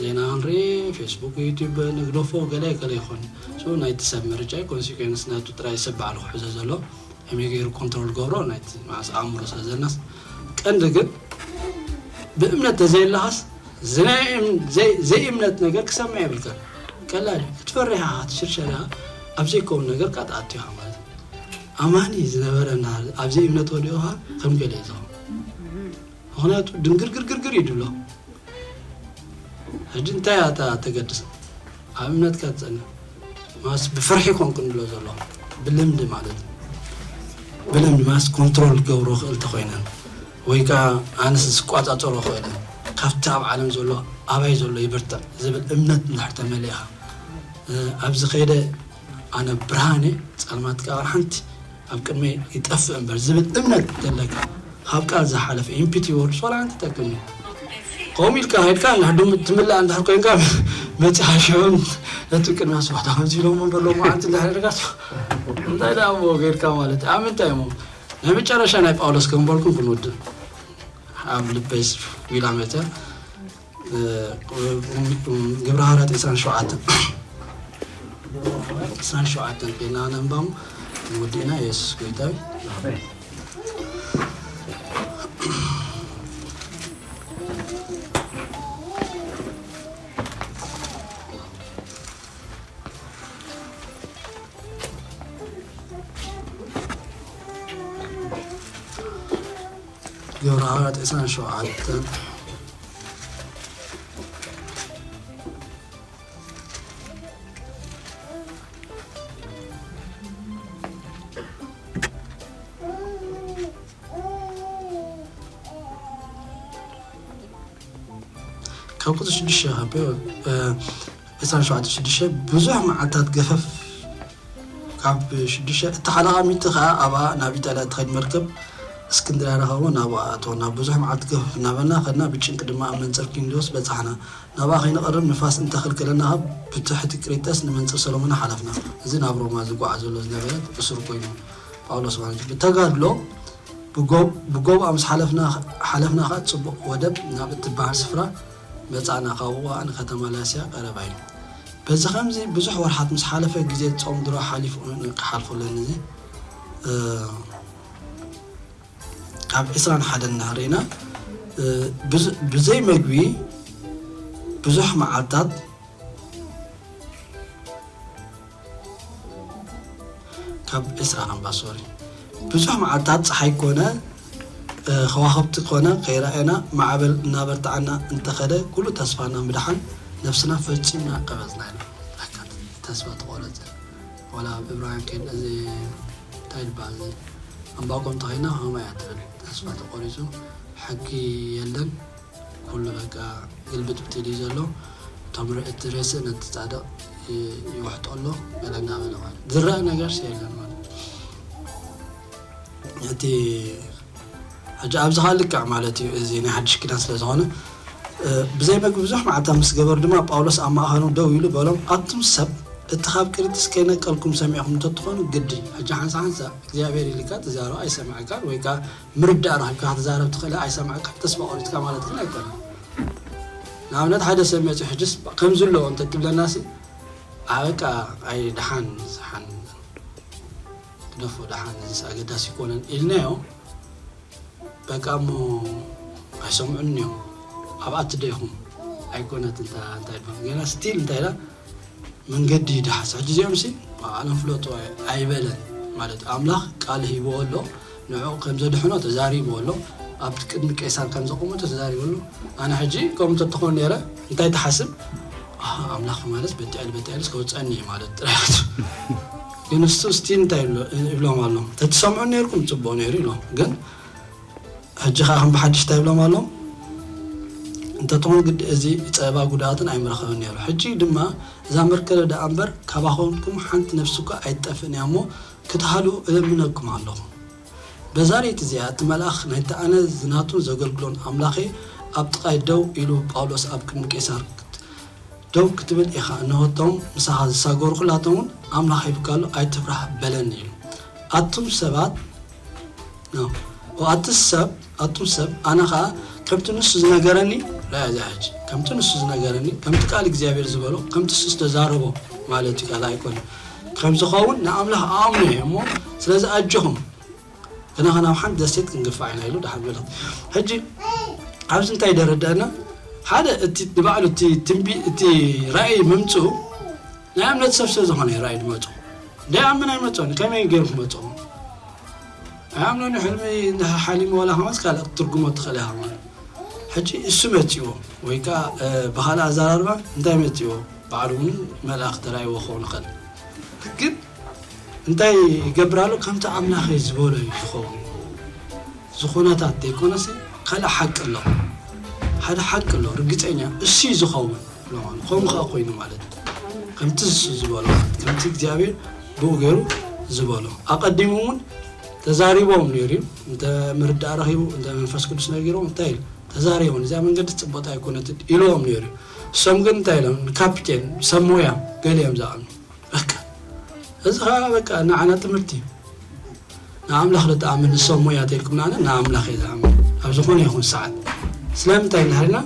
ዜና ንርኢ ፌስቡክ ዩቲብ ንግደፎ ገለ ገለ ይኮን ሱ ናይቲ ሰብ ምርጫ ኮንሲኩንስ ናቱ ጥራይ ሰብ ባዕሉ ክሕዞ ዘሎ ከመይ ገይሩ ኮንትሮል ገብሮ ናይቲ መዓስ ኣእምሮ ስለ ዘለናስ ቀንዲ ግን ብእምነት ተዘየለኻስ ዘይእምነት ነገር ክሰምዕ የብልካ ቀላል ክትፈርሕ ኢኻ ክትሽርሸር ኢኻ ኣብ ዘይከውን ነገር ካ ትኣቱ ኢኻ ማለት ኣማኒ ዝነበረ ኣብ ዘይእምነት ወዲኦኻ ከም ገለ እዩ ዝኸውን ምክንያቱ ድንግርግርግርግር እዩ ድብሎ ሕጂ እንታይ እያ እታ ተገድስ ኣብ እምነትካ ትፀንዕ ማስ ብፍርሒ ኮንኩ ንብሎ ዘሎ ብልምዲ ማለት ብልምዲ ማስ ኮንትሮል ክገብሮ ክእል ተኮይነ ወይ ከዓ ኣነስ ዝቋፃፀሮ ክእል ካብቲ ኣብ ዓለም ዘሎ ኣባይ ዘሎ ይብርትዕ ዝብል እምነት እንድሕር ተመሊእካ ኣብዚ ከይደ ኣነ ብርሃን እየ ፀልማት ከዓ ሓንቲ ኣብ ቅድመይ ይጠፍእ እምበር ዝብል እምነት ዘለካ ካብ ቃል ዝሓለፈ ኢምፒቲ ወርድስ ዋላ ሓንቲ ጠቅም እዩ ከምኡ ኢልካ ከድካ ንሕዱም ትምላእ እንድሕር ኮይንካ መፂኻ ሽዑን ነቲ ቅድሚ ኣስዋሕታ ከምዚ ኢሎም እምበር ሎማዓንቲ እንድሕር ኢልካ እንታይ ደኣ እሞ ከድካ ማለት ኣብ ምንታይ እሞ ናይ መጨረሻ ናይ ጳውሎስ ከንበልኩም ክንውድእ ኣብ ልበይ ዊላ መተ ግብረ ሃዋርያት ዕስራን ሸውዓተን ዕስራን ሸውዓተን ኮይና ነንባም ወዲእና የሱስ ጎይታ ግብረ ሃዋርያት ዕስራን ሸውዓተን ካብ ቁፅሪ ሽዱሽተ ካብ ዕስራን ሸውዓተን ሽዱሽተ ብዙሕ መዓልታት ገፈፍ ካብ ሽዱሽተ እተሓላቓሚቲ ከዓ ኣብኣ ናብ ኢጣልያ እትኸድ መርከብ እስክንድርያ ረኸቦ ናብኣ ኣተወና ብዙሕ መዓልቲ ገፈፍ እናበልና ከድና ብጭንቂ ድማ ኣብ መንፅር ኪንዶስ በፃሕና ናብኣ ከይንቐርብ ንፋስ እንተኽልክለና ካብ ብትሕቲ ቅሪጠስ ንመንፅር ሰሎሞና ሓለፍና እዚ ናብ ሮማ ዝጓዓ ዘሎ ዝነበረ እሱር ኮይኑ ጳውሎስ ማለት እዩ ብተጋድሎ ብጎብኣ ምስ ሓለፍና ከዓ ፅቡቕ ወደብ ናብ እትበሃል ስፍራ መፃእና ካብኡ ከዓ ንከተማ ላስያ ቀረባ እዩ በዚ ከምዚ ብዙሕ ወርሓት ምስ ሓለፈ ግዜ ፆም ድሮ ሓሊፉ ክሓልፎ ኣለኒ እዚ ካብ ዕስራን ሓደን እናርእና ብዘይ መግቢ ብዙሕ መዓልታት ካብ ዕስራ ኣምባሶሪ ብዙሕ መዓልታት ጸሓይ ኮነ፣ እ፣ ከዋኽብቲ ኮነ ከይረኣየና፣ ማዕበል እናበርትዓና እንተኸደ፣ ኩሉ ተስፋና ምድሓን ነፍስና ፈጺምና ቀበጽና ኢና። በቃ ተስፋ ተቖረጸ። ዋላ ኣብ ዕብራውያን ከይድ፣ እዚ እንታይ ይበሃል፣ እዚ ዕንባቆም ተኸይድና ከምኡ እያ ትብል። ተስፋ ተቖሪጹ፣ ሕጊ የለን፣ ኩሉ በቃ ግልብጥብጥ ኢሉ እዩ ዘሎ። እቶም ረ-፣ እቲ ሬስእ ነቲ ጻድቕ ይ-፣ ይውሕጦ ኣሎ፣ ገለ እናበለ ማለት ዝረአ ነገርስ የለን ማለት። እቲ ሕጂ ኣብዚ ኻል ልክዕ ማለት እዩ፣ እዚ ናይ ሓድሽ ኪዳን ስለ ዝኾነ፣ እ፣ ብዘይ መግቢ ብዙሕ መዓልታት ምስ ገበሩ ድማ፣ ጳውሎስ ኣብ ማእኸሎም ደው ኢሉ በሎም፣ ኣቱም ሰብ፣ እቲ ካብ ቅርጢስ ከይነቀልኩም ሰሚዕኹም እንተትኾኑ ግዲ። ሕጂ ሓንሳ ሓንሳ እግዚኣብሔር ኢልካ ትዛረብ ኣይሰምዐካን፣ ወይ ከዓ ምርዳእ ረኺብካ ክትዛረብ ትኽእል ኣይሰምዐካን፣ ተስፋ ቆሪጽካ ማለት ግን ኣይኮነን። ንኣብነት ሓደ ሰብ መጺኡ ሕጅስ ከምዚ ኣለዎ እንተትብለናሲ፣ ኣ፣ በቃ፣ ኣይ፣ ደሓን፣ ደሓን፣ ግደፎ፣ ደሓን፣ እዚስ ኣገዳሲ ኣይኮነን ኢልናዮ። በቃ እሞ ኣይሰምዑን እዮም። ኣብኣ ትደይኹም ኣይኮነት እንታ-፣ እንታይ ይበሃል? ገና ስቲል እንታይ ኢላ? መንገዲ ይድሓስ። ሕጂ እዚኦም ሲ ባዕሎም ፍለጡ ኣይ-፣ ኣይበለን ማለት ኣምላኽ ቃል ሂብዎ ኣሎ። ንዕኡ ከም ዘድሕኖ ተዛሪብዎ ኣሎ። ኣብ ቅድሚ ቄሳር ከም ዘቆመቶ ተዛሪብዎ ኣሎ። ኣነ ሕጂ ከምኡ እንተትኾን ነይረ እንታይ ትሓስብ? ኣሃ፣ ኣምላኽ ማለት በትዕል በትዕልስ ከውፀኒ እዩ ማለት ጥራይ። ግን እሱ እስቲ እንታይ ይብሎ-፣ ይብሎም ኣሎ? "ተትሰምዑ ነይርኩም ጽቡቕ ነይሩ" ኢሎም። ግን ሕጂ ኸዓ ከም ብሓድሽ እንታይ ይብሎም ኣሎ? "እንተትኾን ግዲ እዚ ጸባ ጉድኣትን ኣይምረኸብን ነይሩ። ሕጂ ድማ እዛ መርከብ ደኣ እምበር ካባኹምኩም ሓንቲ ነፍሲ እኳ ኣይትጠፍእን እያ እሞ ክትሃልዉ እለምነኩም ኣለኹ። በዛ ለይቲ እዚኣ እቲ መልኣኽ ናይቲ ኣነ ዝናቱን ዘገልግሎን ኣምላኸይ ኣብ ጥቓይ ደው ኢሉ ጳውሎስ ኣብ ቅድሚ ቄሳር ደው ክትብል ኢኻ፣ እንሆ እቶም ምሳኻ ዝሳገሩ ኩላቶም እውን ኣምላኽ ሂብካ ኣሎ፣ ኣይትፍራህ በለኒ" ኢሉ። ኣቱም ሰባት፣ ኖ፣ ኣቲ ሰብ፣ ኣቱም ሰብ፣ ኣነ ኸዓ ከምቲ ንሱ ዝነገረኒ፣ ራእያ እዚኣ ሕጂ፣ ከምቲ ንሱ ዝነገረኒ፣ ከምቲ ቃል እግዚኣብሔር ዝበሎ፣ ከምቲ ንሱ ዝተዛረቦ ማለት እዩ፣ ካልእ ኣይኮነን። ከም ዝኸውን ንኣምላኽ ኣኣምኖ እየ እሞ፣ ስለዚ ኣጆኹም፣ ግና ናብ ሓንቲ ደሴት ክንግፋዕ ኢና ኢሉ ደሓን መለኽ። ሕጂ ኣብዚ እንታይ ደረደአና? ሓደ እቲ ንባዕሉ እቲ ትንቢ-፣ እቲ ራእይ ምምፅኡ ናይ እምነት ሰብ ስለ ዝኾነ እዩ ራእይ ዝመፅኡ። እንዳይኣምን ኣይመፅኦን። ከመይ ገይሩ ክመፅኦ? ኣይኣምኖን። ሕልሚ እንድሕር ሓሊሙ ዋላ ከማስ ካልእ ክትትርጉሞ ትኽእል ኢኻ ማለት። ሕጂ እሱ መፂዎ ወይ ከዓ፣ እ፣ ብኻልእ ኣዘራርባ እንታይ መፂዎ? ባዕሉ እውን መልኣኽ ተራእይዎ ክኸውን ይኽእል። ግን እንታይ ይገብር ኣሎ? ከምቲ ኣምላኸይ ዝበሎ እዩ ዝኸውን። ዝኾነታት ዘይኮነሲ ካልእ ሓቂ ኣሎ። ሓደ ሓቂ ኣሎ፣ ርግጸኛ እሱ እዩ ዝኸውን። ከምኡ ኸዓ ኮይኑ ማለት እዩ። ከምቲ እሱ ዝበሎ፣ ከምቲ እግዚኣብሔር ብኡ ገይሩ ዝበሎ። ኣቐዲሙ እውን ተዛሪቦም ነይሩ እዩ። እንተ ምርዳእ ረኺቡ፣ እንተ መንፈስ ቅዱስ ነጊሮም፣ እንታይ ኢሉ? ተዛሪቦም፣ "እዚኣ መንገዲ ጽቡቕቲ ኣይኮነትን" ኢልዎም ነይሩ እዩ። እሶም ግን እንታይ ኢሎም? ንካፒቴን፣ ሰብ ሞያ፣ ገሊኦም ዝኣምኑ። በቃ። እዚ ኸዓ በቃ ንዓና ትምህርቲ እዩ። ንኣምላኽ ዶ ትኣምን ንሰብ ሞያ ተልኩም ንኣነ ንኣምላኽ እየ ዝኣምን። ኣብ ዝኾነ ይኹን ሰዓት። ስለምንታይ እንድሕር ኢልና፣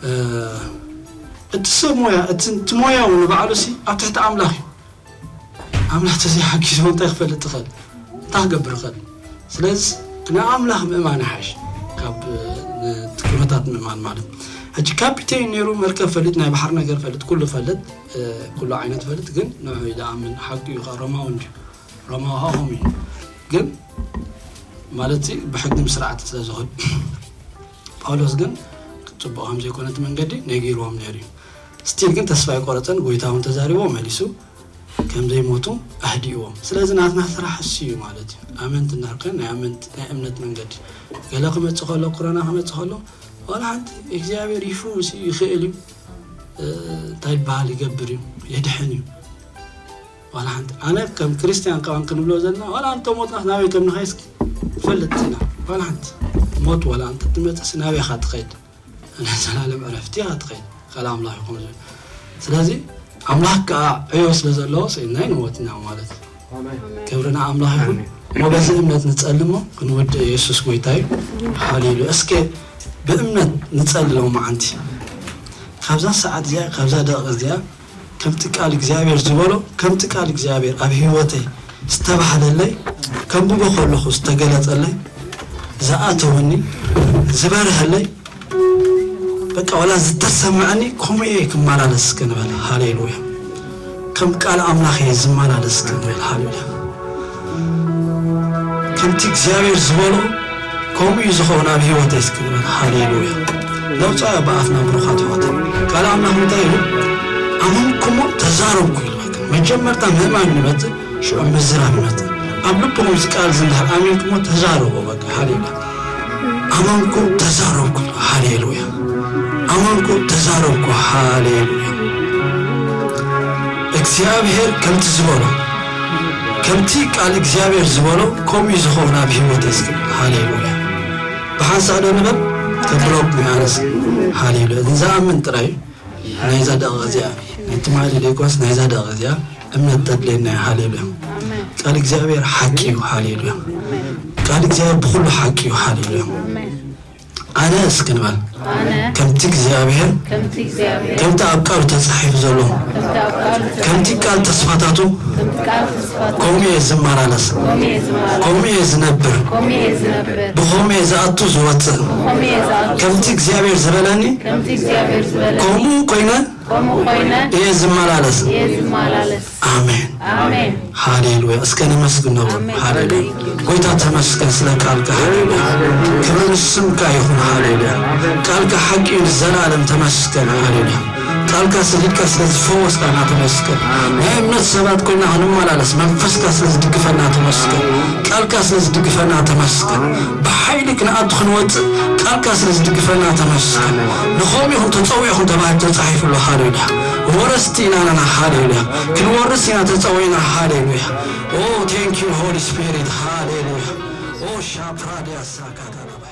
እ፣ እቲ ሰብ ሞያ፣ እቲ፣ እቲ ሞያ እውን ንባዕሉ ሲ ኣብ ትሕቲ ኣምላኽ እዩ። ኣምላኽ ተዘይሓጊዝዎ እንታይ ክፈልጥ ይኽእል? እንታይ ክገብር ይኽእል? ስለዚ ንኣምላኽ ምእማን ይሓይሽ ካብ፣ እ፣ ንኩነታት ምእማን ማለት። ሕጂ ካፒቴን ነይሩ፣ መርከብ ፈልጥ፣ ናይ ባሕሪ ነገር ፈልጥ፣ ኩሉ ፈልጥ፣ እ፣ ኩሉ ዓይነት ፈልጥ፣ ግን ንዑ ኢለ ኣምን ሓቂ እዩ፣ ኸዓ ሮማዊ እንድዩ። ሮማዊ ኸዓ ከምኡ እዩ። ግን ማለት ብሕግን ስርዓትን ስለ ዝኹን፣ ጳውሎስ ግን ጽቡቕ ከም ዘይኮነ እቲ መንገዲ ነጊርዎም ነይሩ እዩ። ስቲል ግን ተስፋ ኣይቆረጸን። ጎይታ እውን ተዛሪቦ መሊሱ ከም ዘይሞቱ ኣህዲእዎም። ስለዚ ናትና ስራሕ እሱ እዩ ማለት እዩ። ኣመንቲ እንድሕር ኮይና ናይ ኣመንቲ ናይ እምነት መንገዲ ገለ ክመጽእ ከሎ፣ ኮሮና ክመጽእ ከሎ፣ ዋላ ሓንቲ እግዚኣብሔር ይፍውስ እዩ፣ ይኽእል እዩ። እ፣ እንታይ ይበሃል ይገብር እዩ፣ የድሕን እዩ። ዋላ ሓንቲ ኣነ ከም ክርስትያን ከማን ክንብሎ ዘለና ዋላ እንተ ሞትናስ ናበይ ከም ንኸይስ ንፈልጥ ኢና። ዋላ ሓንቲ ሞት ዋላ እንተ ትመጽእስ ናበይ ኢኻ ትኸይድ? ናይ ዘላለም ዕረፍቲ ኢኻ ትኸይድ። ካልእ ኣምላኽ ይኹን ዝብል። ስለዚ ኣምላኽ ከኣ ዕዮ ስለ ዘለዎ ስኢንና ኣይንሞትን ኢና ማለት እዩ። ኣሜን። ክብሪ ንኣምላኽ ይኹን። ኣሜን። እሞ በዚ እምነት ንጸሊ እሞ ክንውድእ የሱስ ጎይታ እዩ። ሃሌሉያ። እስከ ብእምነት ንጸሊ ሎማዓንቲ። ካብዛ ሰዓት እዚኣ፣ ካብዛ ደቂቕ እዚኣ፣ ከምቲ ቃል እግዚኣብሔር ዝበሎ፣ ከምቲ ቃል እግዚኣብሔር ኣብ ህይወተይ ዝተባህለለይ፣ ከንብቦ ከለኹ ዝተገለጸለይ፣ ዝኣተወኒ፣ ዝበርሀለይ፣ በቃ ዋላ ዝተሰምዐኒ ከምኡ እየ ክመላለስ እስከ ንበል። ሃሌሉያ። ከም ቃል ኣምላኽ እየ ዝመላለስ እስከ ንበል። ሃሌሉያ። ከምቲ እግዚኣብሔር ዝበሎ ከምኡ እዩ ዝኸውን ኣብ ህይወተይ እስኪ ንበል። ሃሌሉያ። ነውፃዮ ብኣፍና ብሩኻት ኣሕዋት። ቃል ኣምላኽ እንታይ እዩ? ኣመንኩሞ ተዛረብኩ ይብል። በቃ መጀመርታ ምእማን ይመፅእ፣ ሽዑ ምዝራብ ይመፅእ። ኣብ ልብኹም እዚ ቃል እዚ እንድሕር ኣሚንኩሞ ተዛረቦ። በቃ ሃሌሉያ። ኣመንኩ ተዛረብኩ። ሃሌሉያ። ኣመንኩ ተዛረብኩ። ሃሌሉያ። እግዚኣብሔር ከምቲ ዝበሎ፣ ከምቲ ቃል እግዚኣብሔር ዝበሎ ከምኡ እዩ ዝኸውን ኣብ ህይወት እስኪ። ሃሌሉያ። ብሓንሳእ ዶ ንበል? ከብለኩም ኣነስ። ሃሌሉያ። ዝኣምን ጥራይ ናይዛ ደቂቕ እዚኣ፣ ናይ ትማሊ ደይኮነስ ናይዛ ደቂቕ እዚኣ እምነት ተድልየና እያ። ሃሌሉያ። ቃል እግዚኣብሔር ሓቂ እዩ። ሃሌሉያ። ቃል እግዚኣብሔር ብኹሉ ሓቂ እዩ። ሃሌሉያ። ኣነ እስኪ ንበል። ኣነ ከምቲ እግዚኣብሔር ከምቲ እግዚኣብሔር ከምቲ ኣብ ቃሉ ተጻሒፉ ዘሎ ከምቲ ኣብ ቃሉ ከምቲ ቃል ተስፋታቱ ከምቲ ቃል ተስፋቱ ከምኡ እየ ዝመላለስ። ከምኡ እየ ዝመላለስ። ከምኡ እየ ዝነብር። ከምኡ እየ ዝነብር። ብኸምኡ እየ ዝኣቱ ዝወጽእ። ብኸምኡ እየ ዝኣቱ ከምቲ እግዚኣብሔር ዝበለኒ ከምቲ እግዚኣብሔር ዝበለኒ ከምኡ ኮይነ ከምኡ ኮይነ እየ ዝመላለስ። እየ ዝመላለስ። ኣሜን። ኣሜን። ሃሌሉያ። እስከ ነመስግን ነው። አሜን። ሃሌሉያ። ጎይታ ተመስገን ስለ ቃልካ። ሃሌሉያ። ክብር ስምካ ይሁን። ሃሌሉያ። ቃልካ ሓቂ እዩ። ዘላለም ተመስገን። ሃሌሉያ። ቃልካ ስለ ሂድካ ስለ ዝፈወስካና ተመስገን። ናይ እምነት ሰባት ኮይና ክንመላለስ መንፈስካ ስለ ዝድግፈና ተመስገን። ቃልካ ስለ ዝድግፈና ተመስገን። ብሓይሊ ክንኣቱ ክንወፅእ ቃልካ ስለ ዝድግፈና ተመስገን። ንኸምኡ ኢኹም ተፀዊዕኹም ተባሂሉ ተፃሒፉ ኣሎ። ሃሌሉያ። ወረስቲ ኢና ነና። ሃሌሉያ። ክንወርስ ኢና ተፀዊዕና። ሃሌሉያ። ኦ፣ thank you Holy Spirit። ሃሌሉያ። ኦ፣ ሻፕራዲያ ሳካታላባ።